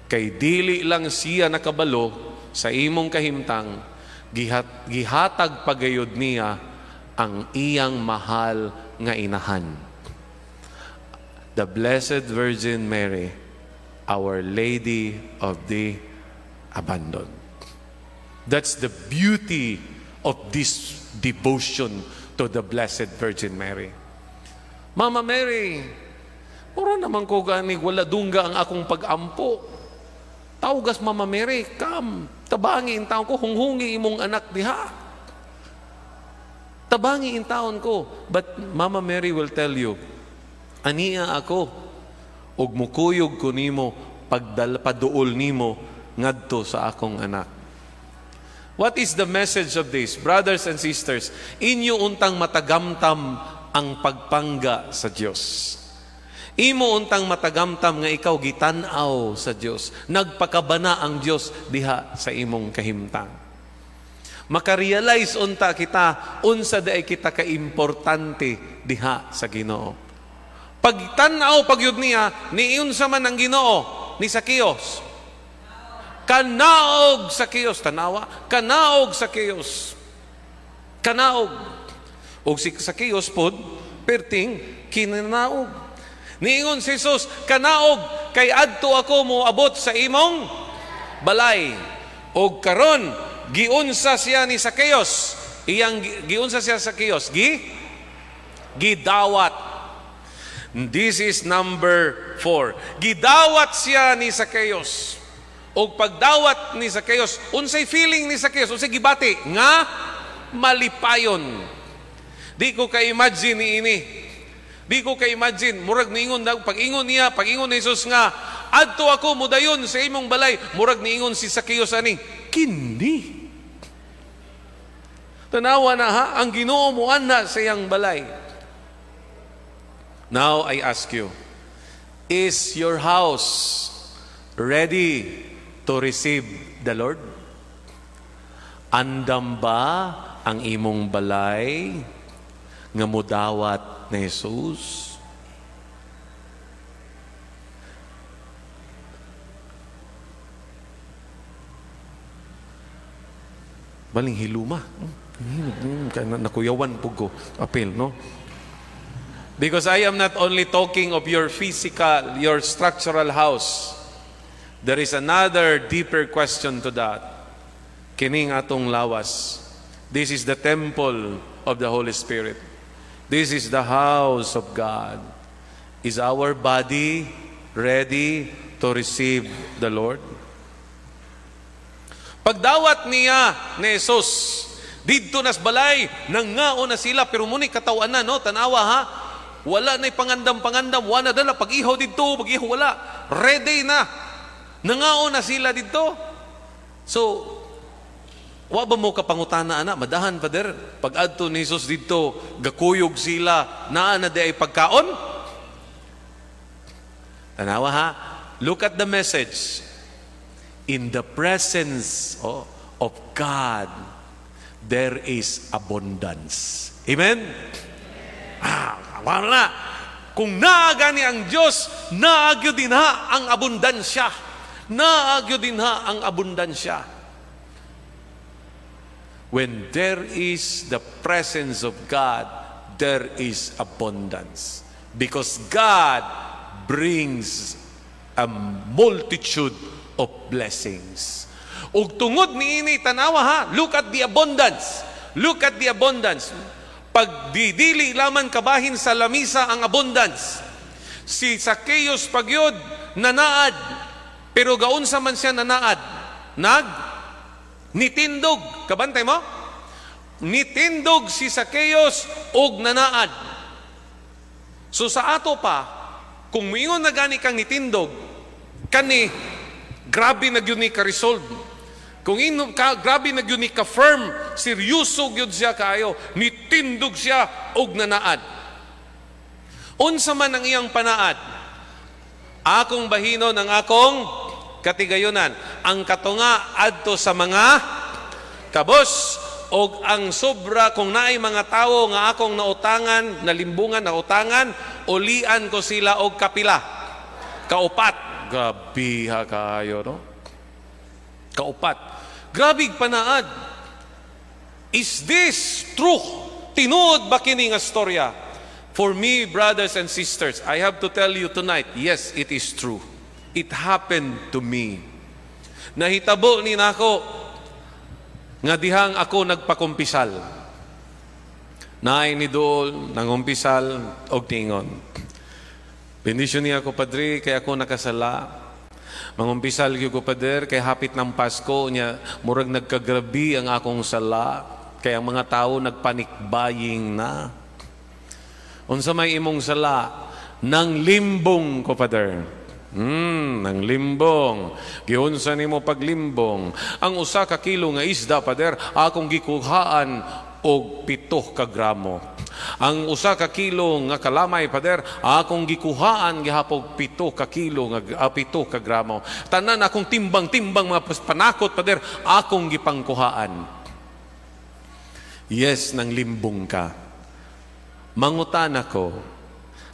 kay dili lang siya nakabalo sa imong kahimtang, gihatag pagayod niya ang iyang mahal nga inahan. The Blessed Virgin Mary, Our Lady of the Abandoned. That's the beauty of this devotion to the Blessed Virgin Mary. "Mama Mary, mura naman ko gani wala dungga ang akong pag-ampo. Tawgas Mama Mary, come, tabangi in taon ko, hunghungi imong anak diha. Tabangi in taon ko." But Mama Mary will tell you, "Ania ako, ug mukuyog ko nimo, pagdal, paduol nimo, ngadto sa akong anak." What is the message of this? Brothers and sisters, inyo untang matagamtam ang pagpangga sa Dios. Imo untang matagamtam nga ikaw gitan-aw sa Dios. Nagpakabana ang Dios diha sa imong kahimtang. Makarealize unta kita unsa diay kita kaimportante diha sa Ginoo. Pagtan-aw pagyud niya, niunsa man ang Ginoo ni Zacchaeus. Kanaog Zacchaeus, tanawa, kanaog Zacchaeus. Kanaog. Og si Zacchaeus pod perting kinanaog. Niingon si Jesus, "Kanaog kay adto ako mo abot sa imong balay." Og karon giunsa siya ni Zacchaeus. Iyang giunsa siya sa Zacchaeus, gidawat. This is number 4. Gidawat siya ni Zacchaeus. Og pagdawat ni Zacchaeus, unsay feeling ni Zacchaeus, unsay gibati? Nga malipayon. Di ko ka-imagine ni ini. Di ko ka-imagine, murag niingon pag-ingon niya, pag-ingon ni Jesus nga, "Adto ako mudayon sa imong balay," murag niingon si Zacchaeus ani, "Kini. Tanawa na ha, ang Ginoo mo ana sa iyang balay." Now I ask you, is your house ready to receive the Lord? Andam ba ang imong balay nga mudawat ni Jesus? Baling hiluma. Nakuyawan po ko. Apil, no? Because I am not only talking of your physical, your structural house. There is another deeper question to that. Kining atong lawas. This is the temple of the Holy Spirit. This is the house of God. Is our body ready to receive the Lord? Pagdawat niya ni Jesus, didto nas balay, nangao na sila, pero muni katawan na, no? Tanawa ha, wala na pangandam-pangandam, wala na dala, pag-ihaw didto, pag-ihaw wala, ready na. Nangao na sila didto. So, wa ba mo kapangutana ana, madahan, Father, pag adto ni Jesus didto, gakuyog sila, naa na di ay pagkaon? Tanawa ha, look at the message. In the presence of God, there is abundance. Amen? Ah, wala na. Kung naagani ang Diyos, naagyo din ha ang abundansya. Naagyo din ha ang abundansya. When there is the presence of God, there is abundance. Because God brings a multitude of blessings. Ug tungod niini, tanawa ha, look at the abundance. Look at the abundance. Pagdidili laman kabahin sa lamisa ang abundance. Si Zacchaeus pagyud nanaad. Pero gaunsa man siya nanaad? Nitindog. Kabantay mo? Nitindog si Zacchaeus og nanaad. So sa ato pa, kung muingon na gani kang nitindog, kani grabe na gyud ni ka-resolve. Kung ino, ka, grabe na gyud ni ka-firm, seryoso gyud siya kaayo, nitindog siya og nanaad. Unsa man ang iyang panaad? Akong bahinon ang akong katigayunan. Ang katunga adto sa mga kabos og ang sobra, kung naay mga tawo nga akong nautangan, nalimbungan, nautangan, ulian ko sila og kapila? Kaupat. Grabe ha kayo, no? Kaupat. Grabe panaad. Is this true? Tinuod ba kini nga storya? For me, brothers and sisters, I have to tell you tonight, yes, it is true. It happened to me. Nahitabo ni nako nga dihang ako nagpakumpisal. Naay ni dool, nangumpisal, og tingon. "Bendisyon niya ako, Padre, kay ako nakasala. Mangumpisal gyud ko, Pader, kay hapit ng Pasko niya, murag nagkagrabi ang akong sala. Kay ang mga tao nagpanic buying na." "Unsa may imong sala?" "Nang limbong ko, Pader." Nang limbong. "Giunsa nimo paglimbong?" "Ang 1 ka kilo nga isda, Pader, akong gikuhaan og 7 ka gramo. Ang 1 ka kilo nga kalamay, Pader, akong gikuhaan gihapon 7 ka kilo nga 7 ka gramo. Tanan akong timbang-timbang mga panakot, Pader, akong gipangkuhaan." "Yes, nang limbong ka. Mangutana ko,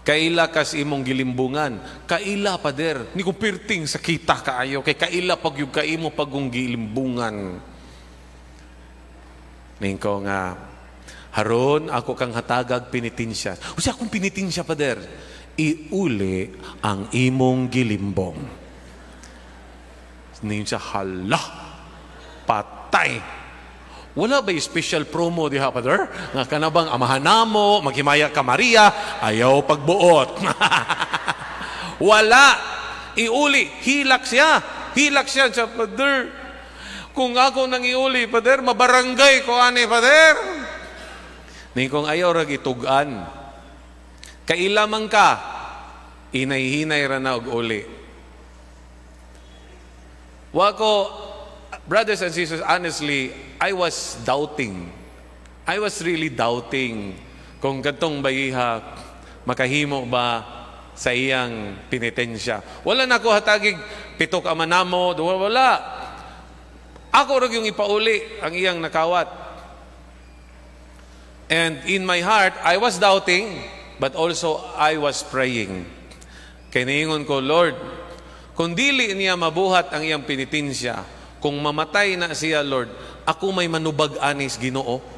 kaila kas imong gilimbungan?" "Kaila, Pader." Ni ko pirting sakita kaayo kay kaila pag yung kaimo pagong gilimbungan. Ningko nga, "Haron ako kang hatagag pinitensya." "Usa akong pinitensya, Pader?" "Iuli ang imong gilimbong." Ningon siya, "Hala, patay. Wala ba special promo diha, Pader? Nga kanabang amahan namo, maghimaya ka Maria, ayaw pagbuot." Wala. Iuli. Hilak siya. Hilak siya siya, "Pader. Kung ako nang iuli, Pader, mabarangay ko ani, Pader." Ning kung ayaw rag itugan. Kaila man ka, inay-hinay ra na og uli. Wako, brothers and sisters, honestly, I was doubting. I was really doubting kung katong bayiha makahimo ba sa iyang penitensya. Wala na ko hatagig pitok ama namo, wala. Ako ra yung ipauli ang iyang nakawat. And in my heart, I was doubting, but also I was praying. Kay niingon ko, "Lord, kung dili niya mabuhat ang iyang penitensya, kung mamatay na siya, Lord, ako may manubag anis Ginoo.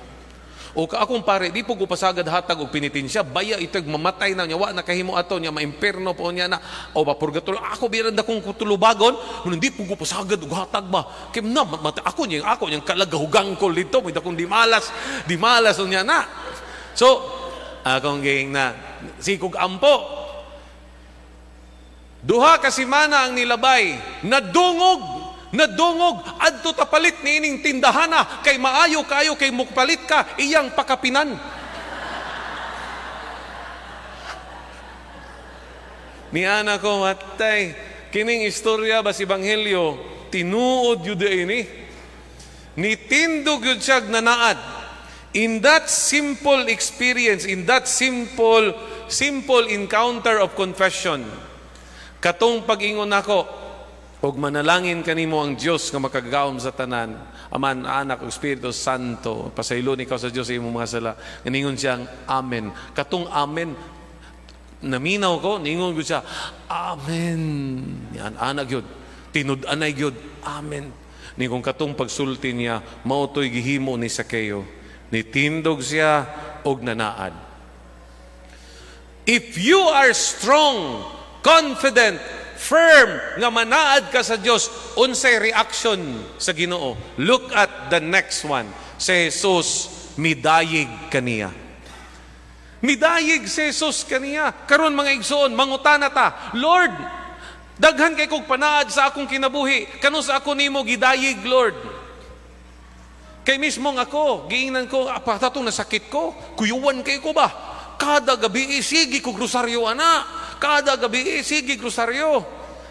O ka akong pare, di po ko pasagad hatag og penitensya, baya ito mamatay na niya, wa nakahimo ato niya, maimperno po niya na, o ba purgatorio, ako biran da kong kutulubagon, ngunit di po ko pasagad og hatag ba. Kim na, ako niyang kalagahugang ko dito, may dakong di malas, di malas niya na." So, akong ging na, sikog ampo. 2 ka semana ang nilabay, nadungog, nadungog, adto tapalit niining tindahana, kay maayo kayo, kay mukpalit ka, iyang pakapinan. Niana ko, matay, kining istorya ba si Ebanghelyo, tinuod yun ini. Nitindog yun siya nanaad. In that simple experience, in that simple, simple encounter of confession, katong pag-ingon nako, "Og manalangin kanimo ang Dios nga makagagahom sa tanan, Aman, Anak, ug Espiritu Santo, pasaylon ikaw sa Dios sa imong mga sala." Ningon siyang, "Amen." Katong amen, naminaw ko, ningon ko siya, "Amen." Yan, anak yun. Tinud-anay yun, "Amen." Ningon katong pagsulti niya, mao to'y gihimo ni Sakeo. Nitindog siya og nanaad. If you are strong, confident, firm nga manaad ka sa Dios, unsay reaction sa Ginoo? Look at the next one. Si Jesus midayig kaniya. Midayig si Jesus kaniya. Karon, mga igsoon, mangutana ta, "Lord, daghan kay kog panaad sa akong kinabuhi. Kanus-a ako nimo gidayig, Lord?" Kay mismo ako, giingnan ko, apa tatong nasakit ko, kuyuwan kay ko ba? Kada gabi, sige kog rosaryo ana. Kada gabi, sige rosaryo.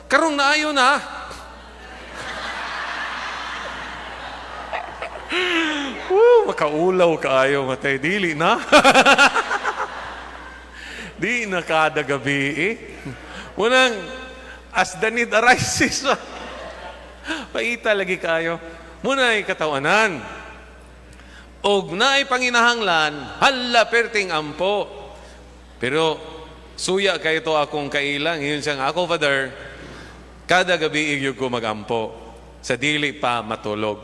Karon naayo na. Woo, makaulaw kaayo matay dili na. Di na kada gabi eh. Unang as the need arises. Paita lagi kayo. Muna'y katawanan. Og naay panginahanglan, hala perting ampo. Pero suya kayo to akong kailang. Yun siyang ako, Father, kada gabi igyo ko magampo. Sa dili pa matulog.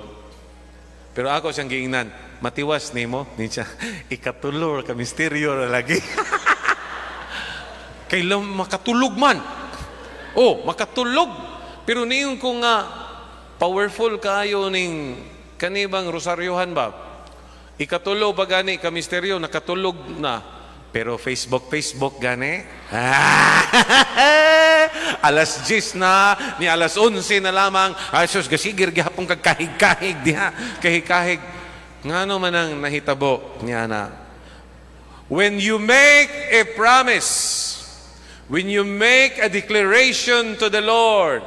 Pero ako siyang giingnan, "Matiwas nimo?" Ni siya, "Ikatulor ka, misteryo ra lagi." Kailan makatulog man. Oh, makatulog. Pero niyon ko nga, powerful kayo ning kanibang rosaryohan ba? Ikatulo pa gani ka misteryo, nakatulog na. Pero Facebook, Facebook gani. Alas 10 na, ni alas 11 na lamang. Ay sus, gasigir gihapon kag kahig-kahig diha. Kahig-kahig. Ngano man ang nahitabo niya na? When you make a promise, when you make a declaration to the Lord,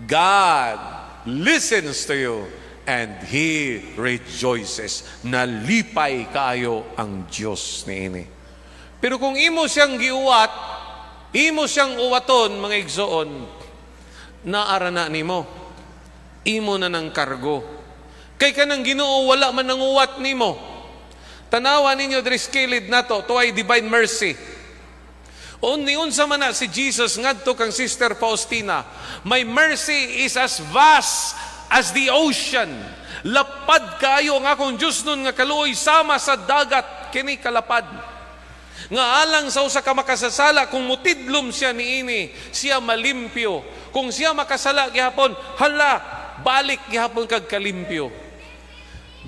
God listens to you and He rejoices. Nalipay kayo ang Diyos niini. Pero kung imo siyang giuwat, imo siyang uwaton, mga igsoon, naara na nimo. Imo na ng kargo. Kay kanang Ginoo wala man nang uwat nimo. Tanawa ninyo diri kilid nato, tuay divine mercy. Ni unsa man na si Jesus ngadto kang Sister Faustina, "My mercy is as vast as the ocean." Lapad kayo ang akong Diyos nun nga kaluoy sama sa dagat kini kalapad. Nga alang sa usa ka makasasala, kung mutidlom siya niini, siya malimpyo. Kung siya makasala gihapon, hala, balik gihapon kag kalimpyo.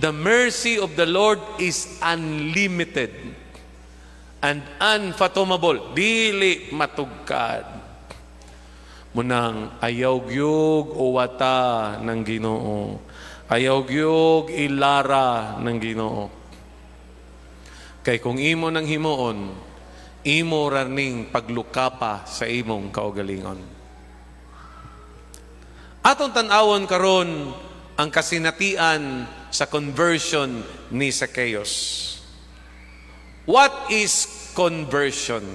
The mercy of the Lord is unlimited and unfathomable. Dili matugkad. Munang ayaw gyug uwata ng Ginoo. Ayaw gyug ilara ng Ginoo. Kay kung imo nang himuon, imo ra ning paglukapa sa imong kaugalingon. Atong tan-awon karon ang kasinatian sa conversion ni Zacchaeus. What is conversion?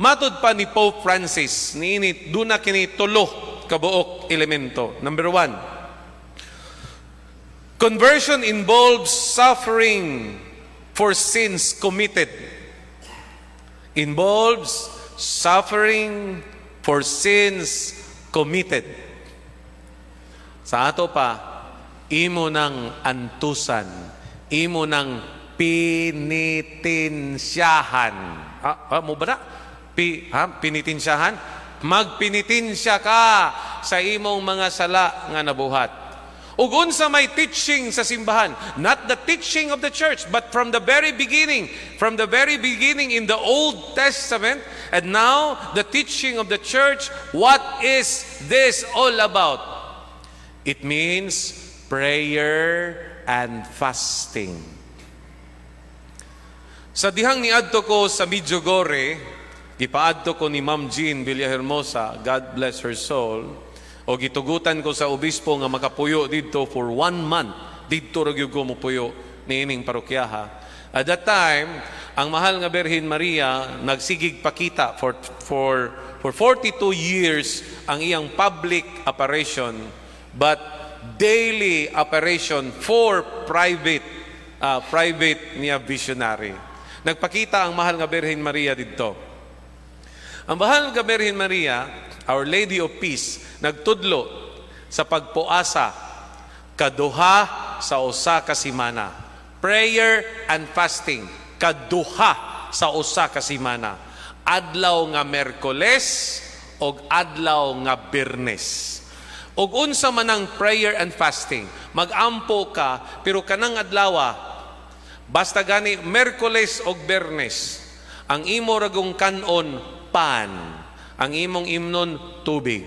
Matod pa ni Pope Francis, niini duna kini tulo kabuok elemento. Number 1, conversion involves suffering for sins committed. Involves suffering for sins committed. Sa ato pa, imo nang antusan, imo nang pinitinsyahan. Mo ba na? Pinitinsyahan? Magpinitinsya ka sa imong mga sala nga nabuhat. Ug unsa may teaching sa simbahan, not the teaching of the church, but from the very beginning, from the very beginning in the Old Testament, and now the teaching of the church, what is this all about? It means prayer and fasting. Sa dihang niadto ko sa Medjugorje, gipaadto ko ni Ma'am Jean Villahermosa, God bless her soul, o gitugutan ko sa obispo nga makapuyo didto for 1 month. Didto ra gyud ko mopuyo niining parokyaha. At that time, ang mahal nga Birhen Maria nagsigig pakita for 42 years ang iyang public apparition, but daily apparition for private niya visionary. Nagpakita ang mahal nga Birhen Maria didto. Ang mahal nga Birhen Maria, Our Lady of Peace, nagtudlo sa pagpuasa kaduha sa usa ka semana. Prayer and fasting kaduha sa usa ka semana. Adlaw nga Miyerkules og adlaw nga Biyernes. Og unsa man ang prayer and fasting, magampo ka pero kanang adlaw, basta gani Merkules og Biyernes, ang imo ragong kanon pan, ang imong imnon tubig.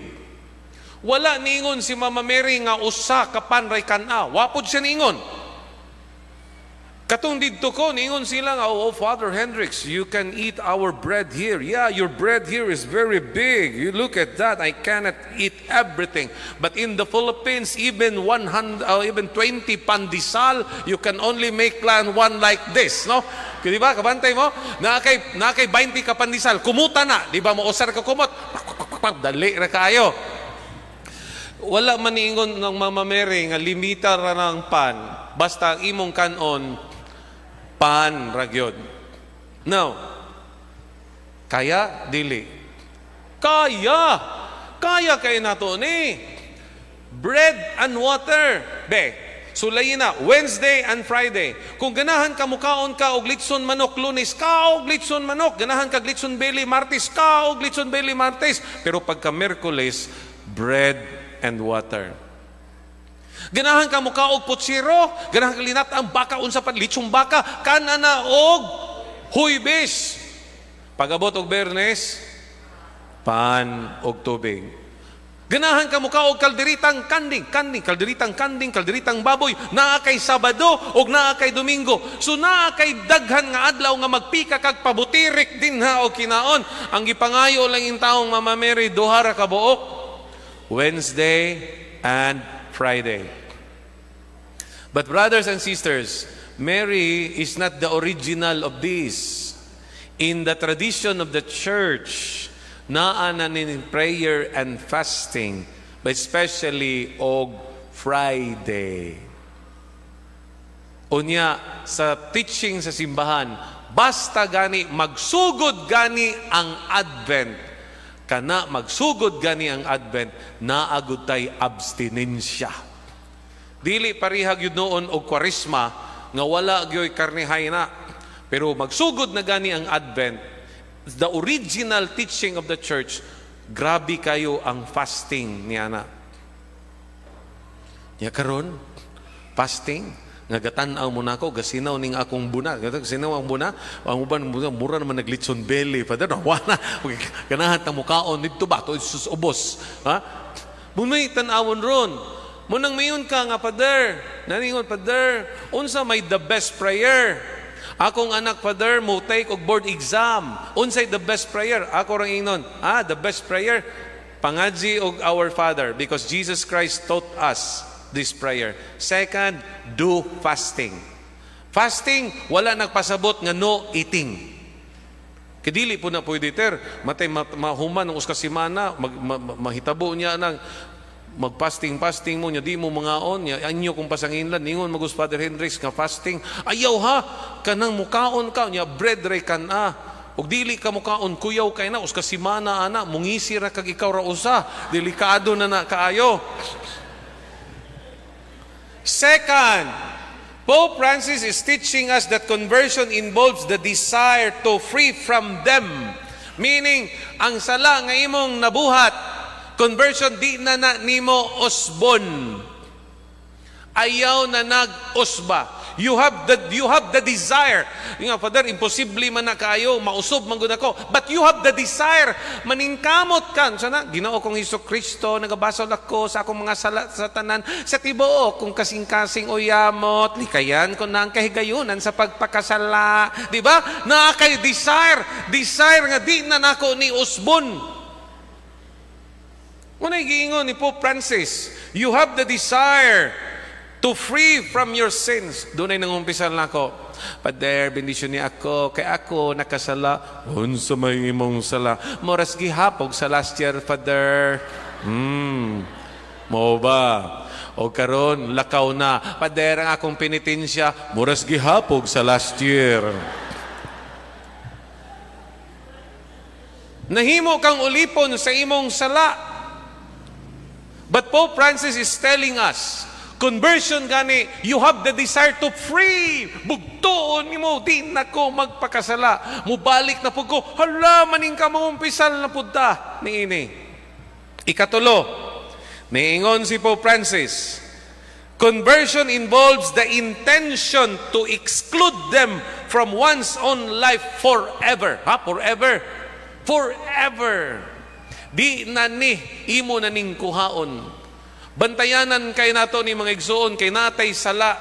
Wala niingon si Mama Mary nga usa ka pan ray kan-a. Wa pod siya niingon. Katong didto ko, niingon sila nga, "Oh, Father Hendricks, you can eat our bread here. Yeah, your bread here is very big. You look at that, I cannot eat everything. But in the Philippines, even 100, even 20 pandesal, you can only make plan one like this," no? Di ba? Kabantay mo? Naa kay 20 ka pandesal, kumuta na. Di ba mo usar ka kumot? Dali ra kayo. Wala man niingon ng Mama Mary nga limita ra ng pan. Basta ang imong kanon, pan ragyod. Now, kaya dili? Kaya. Kaya kay nato ni. Bread and water. Be, sulayin na, Wednesday and Friday. Kung ganahan ka mukaon ka og litson manok Lunes, ka og litson manok. Ganahan ka litson belly Martes, ka og litson belly Martes. Pero pagka Merkules, bread and water. Ganahan ka muka og putsiro, ganahan ka linat ang baka unsa pa litsong baka, kana na og Huybes. Pagabot og Bernes, pan og tubig. Ganahan ka muka og kalderitang kanding, kanding, kalderitang kanding, kalderitang baboy, naa kay Sabado og naa kay Domingo. So naa kay daghan nga adlaw nga magpika kag pabutirik dinha og kinaon. Ang gipangayo lang in taong Mama Mary, duha ra ka buok. Wednesday and Friday. But brothers and sisters, Mary is not the original of this. In the tradition of the church, naa na ni prayer and fasting, but especially og Friday. Unya, sa teaching sa simbahan, basta gani magsugod gani ang Advent, kana magsugod gani ang Advent, naagod tay abstinensya. Dili parihag yun noon og Kwaresma nga wala gyoy karnihay na. Pero magsugod na gani ang Advent, the original teaching of the church, grabe kayo ang fasting niya na. Ya karon, fasting, nga gatan-aw mo nako, gasinaw ning akong buna. Gasinaw ang buna, ang uban mura naman naglitson belly. Father, no, wala. Ganahan ta mukaon didto ba to sus ubos. Ha? Munay tan-awon ron. Munang mayon ka nga, "Father," naningon, "Father, unsa may the best prayer? Akong anak, Father, mo take og board exam. Unsay the best prayer?" Ako rang ingnon, "Ah, the best prayer, pangadji og Our Father because Jesus Christ taught us this prayer. Second, do fasting." Fasting, wala nagpasabot nga no eating. Kadili po na pwede ter, matay mahuman ng uska semana, mahitabo niya nang magfasting-fasting mo niya, di mo mangaon niya, anyo kung pasanginlan, ningon magus Father Hendricks nga fasting, ayaw ha, kanang mukaon ka, niya bread ray kan ah. Ug dili ka mukaon, kuyaw kay na, uska semana ana, mungisi ra kag ikaw ra usa, delikado na na kaayo. Second, Pope Francis is teaching us that conversion involves the desire to free from them. Meaning, ang sala nga imong nabuhat, conversion di na na nimo usbon. Ayaw na nag-usba. You have the desire. Nga, "Father, imposible man na kayo, mausob man gud ako." But you have the desire. Maningkamot ka. Sana, "Ginoo kong Hesus Kristo, nagabasol ako sa akong mga sala sa tanan, sa tibuok kong kasing-kasing uyamot, likayan ko na ang kahigayunan sa pagpakasala." Di ba? Naa kay desire. Desire nga di na nako ni usbon. Unay giingon ni Pope Francis, you have the desire to free from your sins. Doon ay nangumpisal na ako. "Father, bendisyon ni ako, kay ako nakasala." "Unsa may imong sala?" "Moras gihapog sa last year, Father." Mo ba? O karon lakaw na. "Father, ang akong penitensya, moras gihapog sa last year." Nahimo kang ulipon sa imong sala. But Pope Francis is telling us, conversion gani, you have the desire to free. Bugtuon nimo, di na ko magpakasala. Mubalik na pud ko, hala, maning ka mumpisal na pud ta niini. Ikatulo, niingon si Pope Francis, conversion involves the intention to exclude them from one's own life forever. Ha? Forever? Forever. Di na ni, imo na ning kuhaon. Bantayanan kay nato ni, mga igsuon, kay natay sala,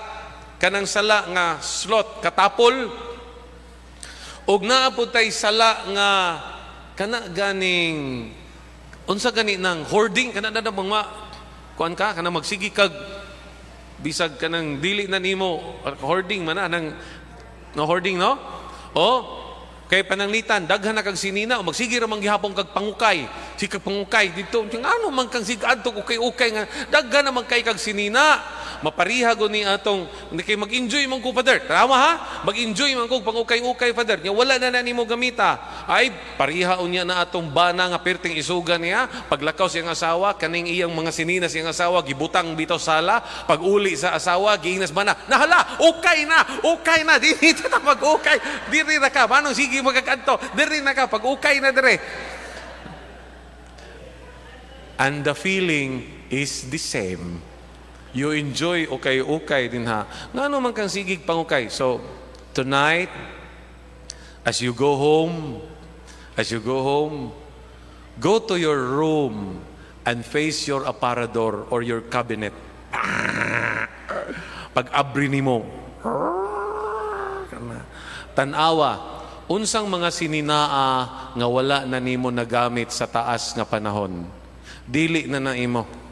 kanang sala nga slot, katapol, ug naa pod tay sala nga kana ganing unsa gani nang hoarding kana na mga kuan ka kana magsigi kag bisag kanang dili na nimo, hoarding man na nang no, hoarding, no? Oh, kay pananglitan daghan na kag sinina o magsige ra man gihapon kag pangukay, si kag pangukay dito, ngano man kang sig adto ukay-ukay nga daghan na man kay kag sinina? Mapariha go ni atong kay mag-enjoy man ko, Father. Tama ha, mag-enjoy man ko pangukay-ukay, Father, nya wala na na nimo gamita. Ay, pariha unya na atong bana nga perting isuga niya. Paglakaw siyang asawa, kaning iyang mga sinina siyang asawa gibutang bitaw sala. Pag uli sa asawa, giingnas bana, "Nahala, ukay na, ukay na, dili ta mag-ukay, diri ra ka, manong sige magkadto, diri na ka, pag ukay na dire." And the feeling is the same. You enjoy ukay-ukay din ha. Ngano man kang sigig pangukay? So, tonight, as you go home, as you go home, go to your room and face your aparador or your cabinet. Pag abri nimo, tanawa, unsang mga sininaa nga wala na nimo nagamit sa taas nga panahon. Dili na na imo.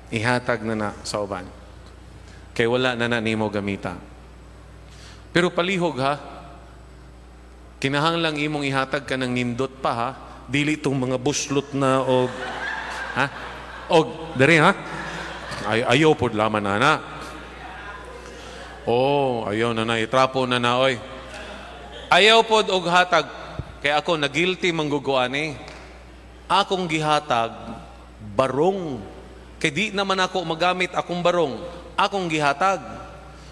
Ihatag na na sa uban. Kay wala na na nimo gamita. Pero palihog ha, kinahanglang imong ihatag ka ng nindot pa ha, dili itong mga buslot na og ha? Og diri ha? Ay, ayaw pod laman na na. Oh, ayaw na na, itrapo na na oy. Ayaw pod og hatag kay ako na-guilty mangguguan. Akong gihatag barong. Kay di naman ako magamit akong barong. Akong gihatag.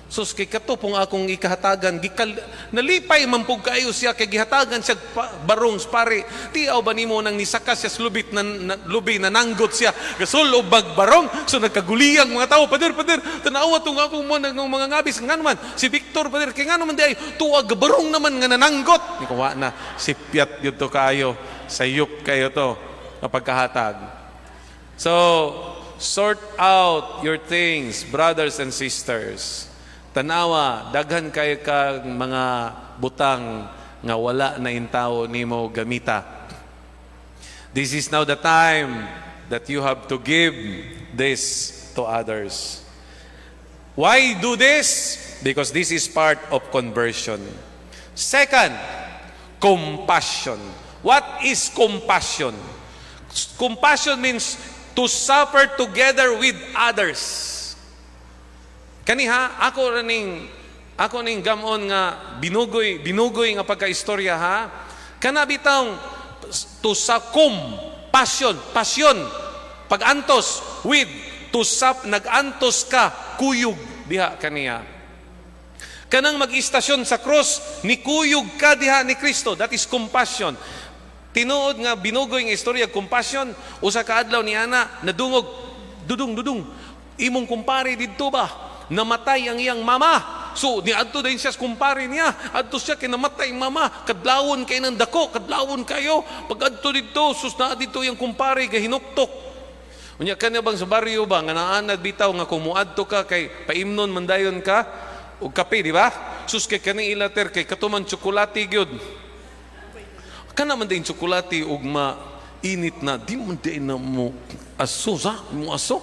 Sus, kay kato pong akong ikahatagan, gikal, nalipay man pug kaayo siya kay gihatagan siya barong pare. Tiaw ba nimo nang nisaka siya sa lubit na lubi na nanggot siya. Gasol og barong, so nagkaguliyang mga tao, "Pader, pader, tanawa tong akong mo ng mga ngabis ngano man si Victor, pader, kay ngano man di ay tuag barong naman nga nananggot." Ni kuwa na sipyat yun to kaayo, sayop kayo to nga pagkahatag. So, sort out your things, brothers and sisters. Tanawa, daghan kayo kag mga butang nga wala na intawo nimo gamita. This is now the time that you have to give this to others. Why do this? Because this is part of conversion. Second, compassion. What is compassion? Compassion means to suffer together with others. Kaniha, ako ning gamon nga binugoy, binugoy nga pagkaistorya ha. Kana bitawng to sa passion, passion, pagantos with to sap, nagantos ka kuyog diha kaniya. Kanang mag-istasyon sa cross, nikuyog ka diha ni Kristo. That is compassion. Tinuod nga binugoy nga istorya compassion, usa ka adlaw ni ana nadungog, "Dudong, Dudong, imong kumpare didto ba? Namatay ang iyang mama." So, niadto din siya sa kumpare niya. Adto siya kay namatay ang mama. Kadlawon kay nang dako, kadlawon kayo. Pag adto dito, sus, naa dito iyang kumpare kay hinuktok. Unya kanya bang sa baryo ba nga naanad bitaw nga kung muadto ka kay paimnon man dayon ka og kape, di ba? Sus, kay kani ilater kay katuman tsokolate gyud. Kana man din tsokolate ug ma init na di man din na mo aso sa mo aso.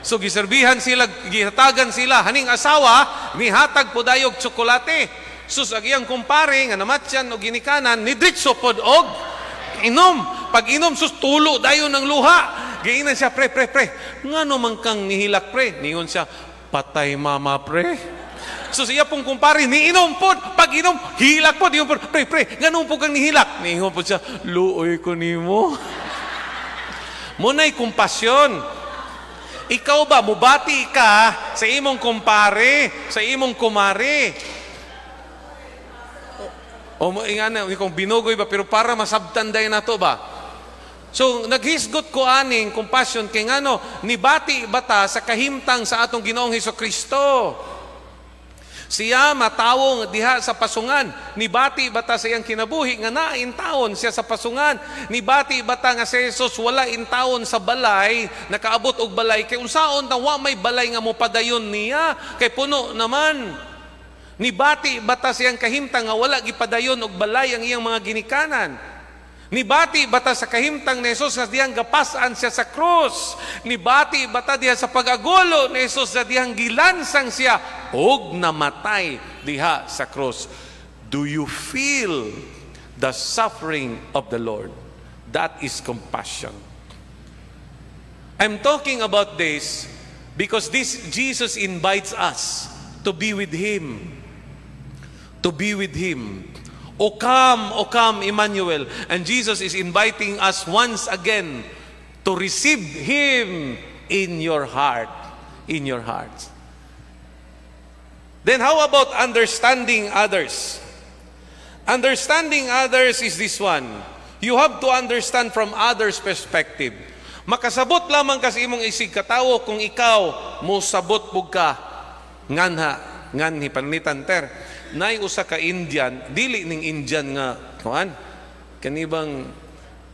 So giserbihan sila, gihatagan sila haning asawa nihatag po dayog tsokolate. Sus, ang iyang kumpare nga namatyan og ginikanan ni diretso pod og inom. Pag inom, sus, tulo dayon ng luha. Giingnan siya, "Pre, pre, pre, ngano man kang nihilak, pre?" Ningon siya, "Patay mama, pre." So siya pong kumpare, niinom pod. Pag inom, hilak pod. Ingon pod, "Pre, pre, ngano po kang nihilak?" Niingon pod siya, "Luoy ko nimo." Muna'y kumpasyon. Ikaw ba, mubati ka sa imong kumpare, sa imong kumare? O mo nga na, kung binugoy ba, pero para masabtan day na to ba? So naghisgot ko aning compassion kay ngano, nibati bata sa kahimtang sa atong Ginoong Hesus Kristo. Siya matawong diha sa pasungan. Nibati bata sa iyang kinabuhi nga naa intawon siya sa pasungan? Nibati bata nga si Jesus wala intawon sa balay, nakaabot og balay kay unsaon ta wa may balay nga mopadayon niya kay puno naman? Nibati bata sa iyang kahimtang nga wala gipadayon og balay ang iyang mga ginikanan? Nibati bata sa kahimtang ni Jesus nga diyang gapas-an siya sa krus? Nibati bata diha sa pag-agulo ni Jesus nga diyang gilansang siya og namatay diha sa krus? Do you feel the suffering of the Lord? That is compassion. I'm talking about this because this Jesus invites us to be with Him. To be with Him. O come, O come, Emmanuel. And Jesus is inviting us once again to receive Him in your heart. In your hearts. Then how about understanding others? Understanding others is this one. You have to understand from others' perspective. Makasabot lamang ka sa imong isig katawo kung ikaw mosabot pud ka. Nganha, nganhi panlitan ter. Nay usa ka Indian, dili ning Indian nga kuan. Kani bang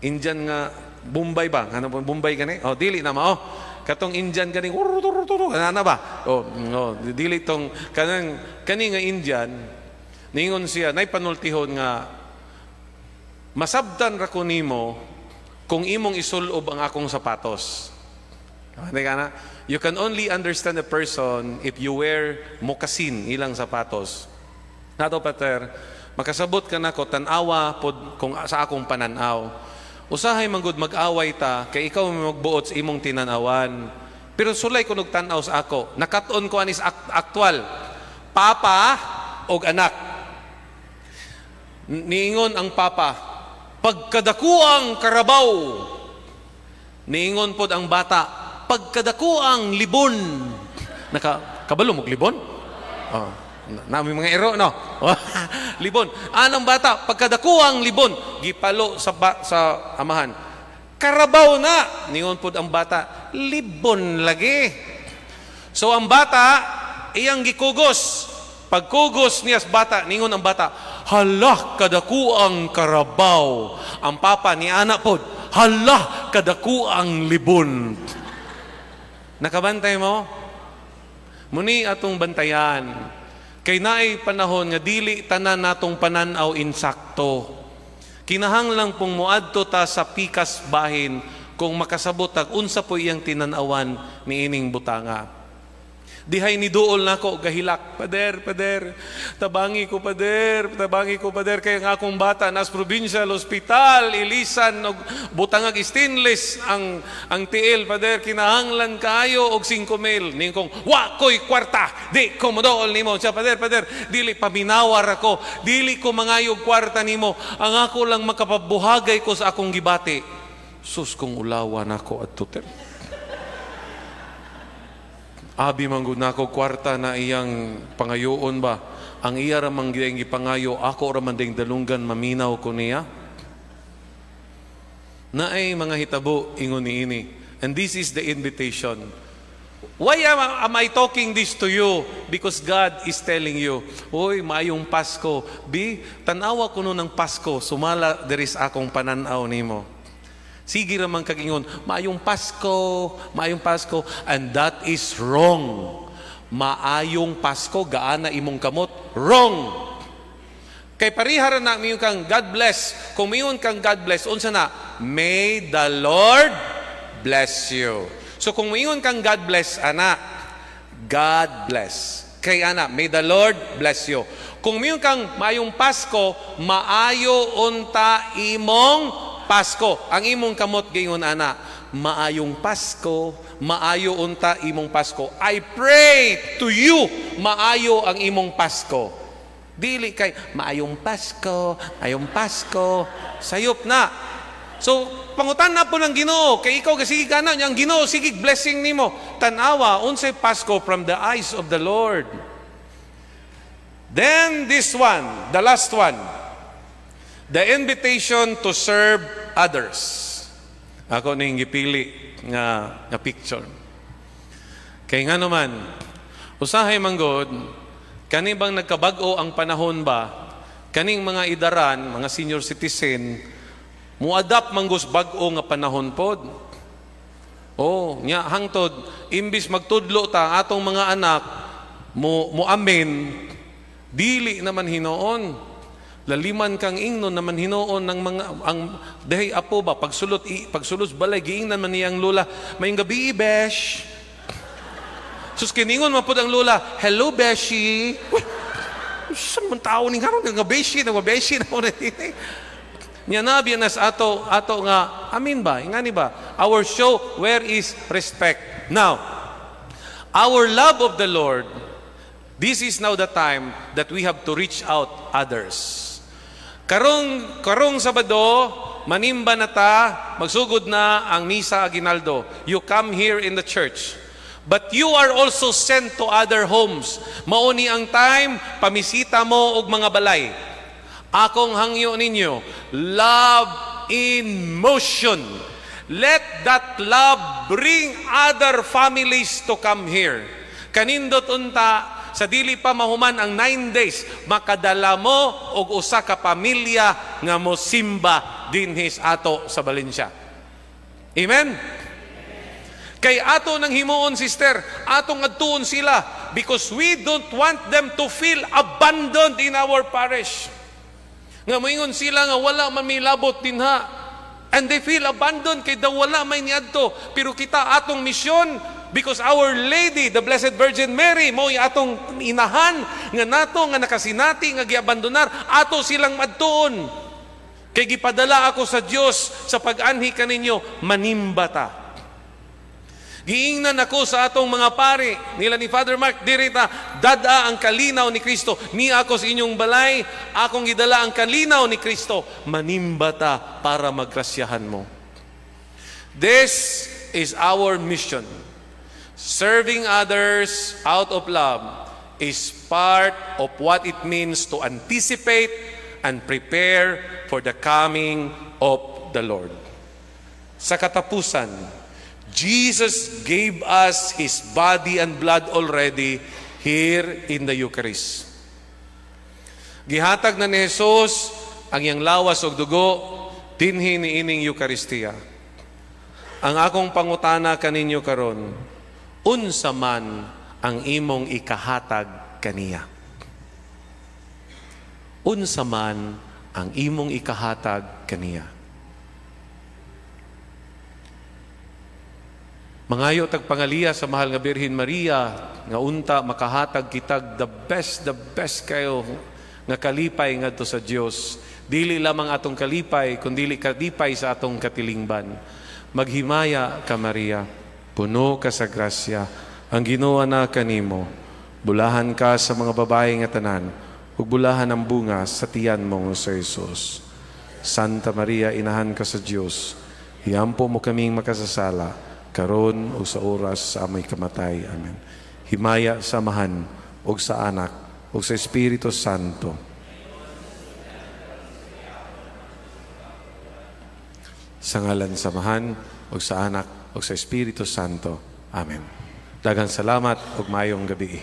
Indian nga Bombay ba? Ano Bombay gani? Oh, dili na mao. Katong Indian gani, ana ba? Oh, dili tong kanang kani nga Indian, ningon siya nay panultihon nga masabtan ra ko nimo kung imong isulob ang akong sapatos. Hindi ka na? You can only understand a person if you wear moccasin, ilang sapatos. Nato, Pater, makasabot ka nako, tan-awa pod kung sa akong pananaw. Usahay manggod mag-away ta kay ikaw magbuot sa imong tinanawan. Pero sulay ko tan-aw sa ako. Nakat-on ko anis aktual. Papa og anak. Niingon ang papa, "Pagkadakuang karabaw." Niingon pod ang bata, "Pagkadakuang libon." Naka kabalo mo libon? Oh, nami mga ero, no? Libon. Anong bata? "Pagkadakuang libon." Gipalo sa amahan. "Karabaw na." Ningon pod ang bata, "Libon lagi." So ang bata, iyang gikugos. Pagkugos niya sa bata, ningon ang bata, "Hala, kadakuang karabaw." Ang papa ni anak pod, "Hala, kadakuang libon." Nakabantay mo? Muni atong bantayan. Kay naay panahon nga dili tanan natong pananaw insakto. Kinahanglang pong muadto ta sa pikas bahin kung makasabot tag unsa po iyang tinanawan niining butanga. Dihay ni duol nako gahilak, "Pader, pader, tabangi ko, pader, tabangi ko, pader, kay ang akong bata nas provincial hospital, ilisan og butangag stainless ang tiil, pader, kinahanglan kayo og 5 mil." Ning kong, "Wa ko'y kwarta, di ko modool nimo." Siya, "Pader, pader, dili paminawar ako, dili ko mangayog kwarta nimo, ang ako lang makapabuhagay ko sa akong gibati." Sus kong ulawa nako adto ter. Abi man gud nako kwarta na iyang pangayoon ba? Ang iya ra man gyud gipangayo, ako ra man ding dalunggan maminaw ko niya. Naay mga hitabo ingon niini. And this is the invitation. Why am I talking this to you? Because God is telling you, "Uy, maayong Pasko. Bi, tanawa kuno ng Pasko, sumala diri sa akong pananaw nimo." Sige ra man kagingon, "Maayong Pasko, maayong Pasko," and that is wrong. "Maayong Pasko," gaana imong kamot, wrong. Kay parihara na miyon kang "God bless." Kung miyon kang "God bless," unsa na? "May the Lord bless you." So kung miyon kang "God bless," ana, "God bless." Kay ana, "May the Lord bless you." Kung miyon kang "Maayong Pasko," "Maayo unta imong Pasko." Ang imong kamot gayon ana, "Maayong Pasko, maayo unta imong Pasko. I pray to you, maayo ang imong Pasko." Dili kay "Maayong Pasko, maayong Pasko." Sayop na. So, pangutan na po ng Ginoo, kay ikaw sige ka na, ang Ginoo sige blessing nimo. Tanawa unsay Pasko from the eyes of the Lord. Then this one, the last one, the invitation to serve others. Ako ning gipili nga picture. Kay nga naman, usahay manggod, kani bang nagkabag-o ang panahon ba, kaning mga idaran, mga senior citizen, mu-adapt manggos bag-o nga panahon pod. Oh, nya hangtod imbis magtudlo ta atong mga anak mo muamin, dili naman hinoon. Laliman kang ingnon naman hinoon ng mga ang dahi apo ba pagsulot pagsulot balay giingnan man niyang lula, "Maayong gabii, besh." Sus, kiningon man pud ang lula, "Hello, beshi." Uy, saan man tao ni karon nga beshi na beshi na mo na niya nabi nas ato ato nga amin ba ingani ba our show where is respect. Now, our love of the Lord, this is now the time that we have to reach out others. Karong karong Sabado, manimba na ta, magsugod na ang Misa Aguinaldo. You come here in the church. But you are also sent to other homes. Mao ni ang time, pamisita mo og mga balay. Akong hangyo ninyo, love in motion. Let that love bring other families to come here. Kanindot unta sa dili pa mahuman ang 9 days, makadala mo og usa ka pamilya nga mosimba dinhi ato sa Valencia. Amen? Kay ato nang himuon, sister, atong adtuon sila because we don't want them to feel abandoned in our parish. Nga moingon sila nga wala man may labot dinha. And they feel abandoned kay daw wala may niadto. Pero kita, atong misyon, because Our Lady, the Blessed Virgin Mary, mo atong inahan nga nato nga nakasinati nga giabandonar, ato silang madtuon. Kay gipadala ako sa Dios sa pag-anhi kaninyo, manimba ta. Giingnan ako sa atong mga pari, nila ni Father Mark, diri ta, dada ang kalinaw ni Kristo. Ni ako sa inyong balay, akong gidala ang kalinaw ni Kristo. Manimba ta para magrasyahan mo. This is our mission. Serving others out of love is part of what it means to anticipate and prepare for the coming of the Lord. Sa katapusan, Jesus gave us His body and blood already here in the Eucharist. Gihatag na ni Jesus ang iyang lawas ug dugo dinhi niining Eucharistia. Ang akong pangutana kaninyo karon, unsa man ang imong ikahatag kaniya? Unsa man ang imong ikahatag kaniya? Mangayo tag pangaliya sa mahal nga Birhen Maria nga unta makahatag kitag the best kayo nga kalipay ngadto sa Dios. Dili lamang atong kalipay kundili kalipay sa atong katilingban. Maghimaya ka, Maria, puno ka sa grasya. Ang Ginoo naa kanimo. Bulahan ka sa mga babae nga tanan, ug bulahan ang bunga sa tiyan mo nga si Jesus. Santa Maria, inahan ka sa Dios. Hiampo mo kaming makasasala, karon ug sa oras sa amoy kamatay. Amen. Himaya sa Amahan ug sa Anak ug sa Espiritu Santo. Sa ngalan sa Amahan ug sa Anak ug sa Espiritu Santo. Amen. Daghang salamat ug maayong gabi.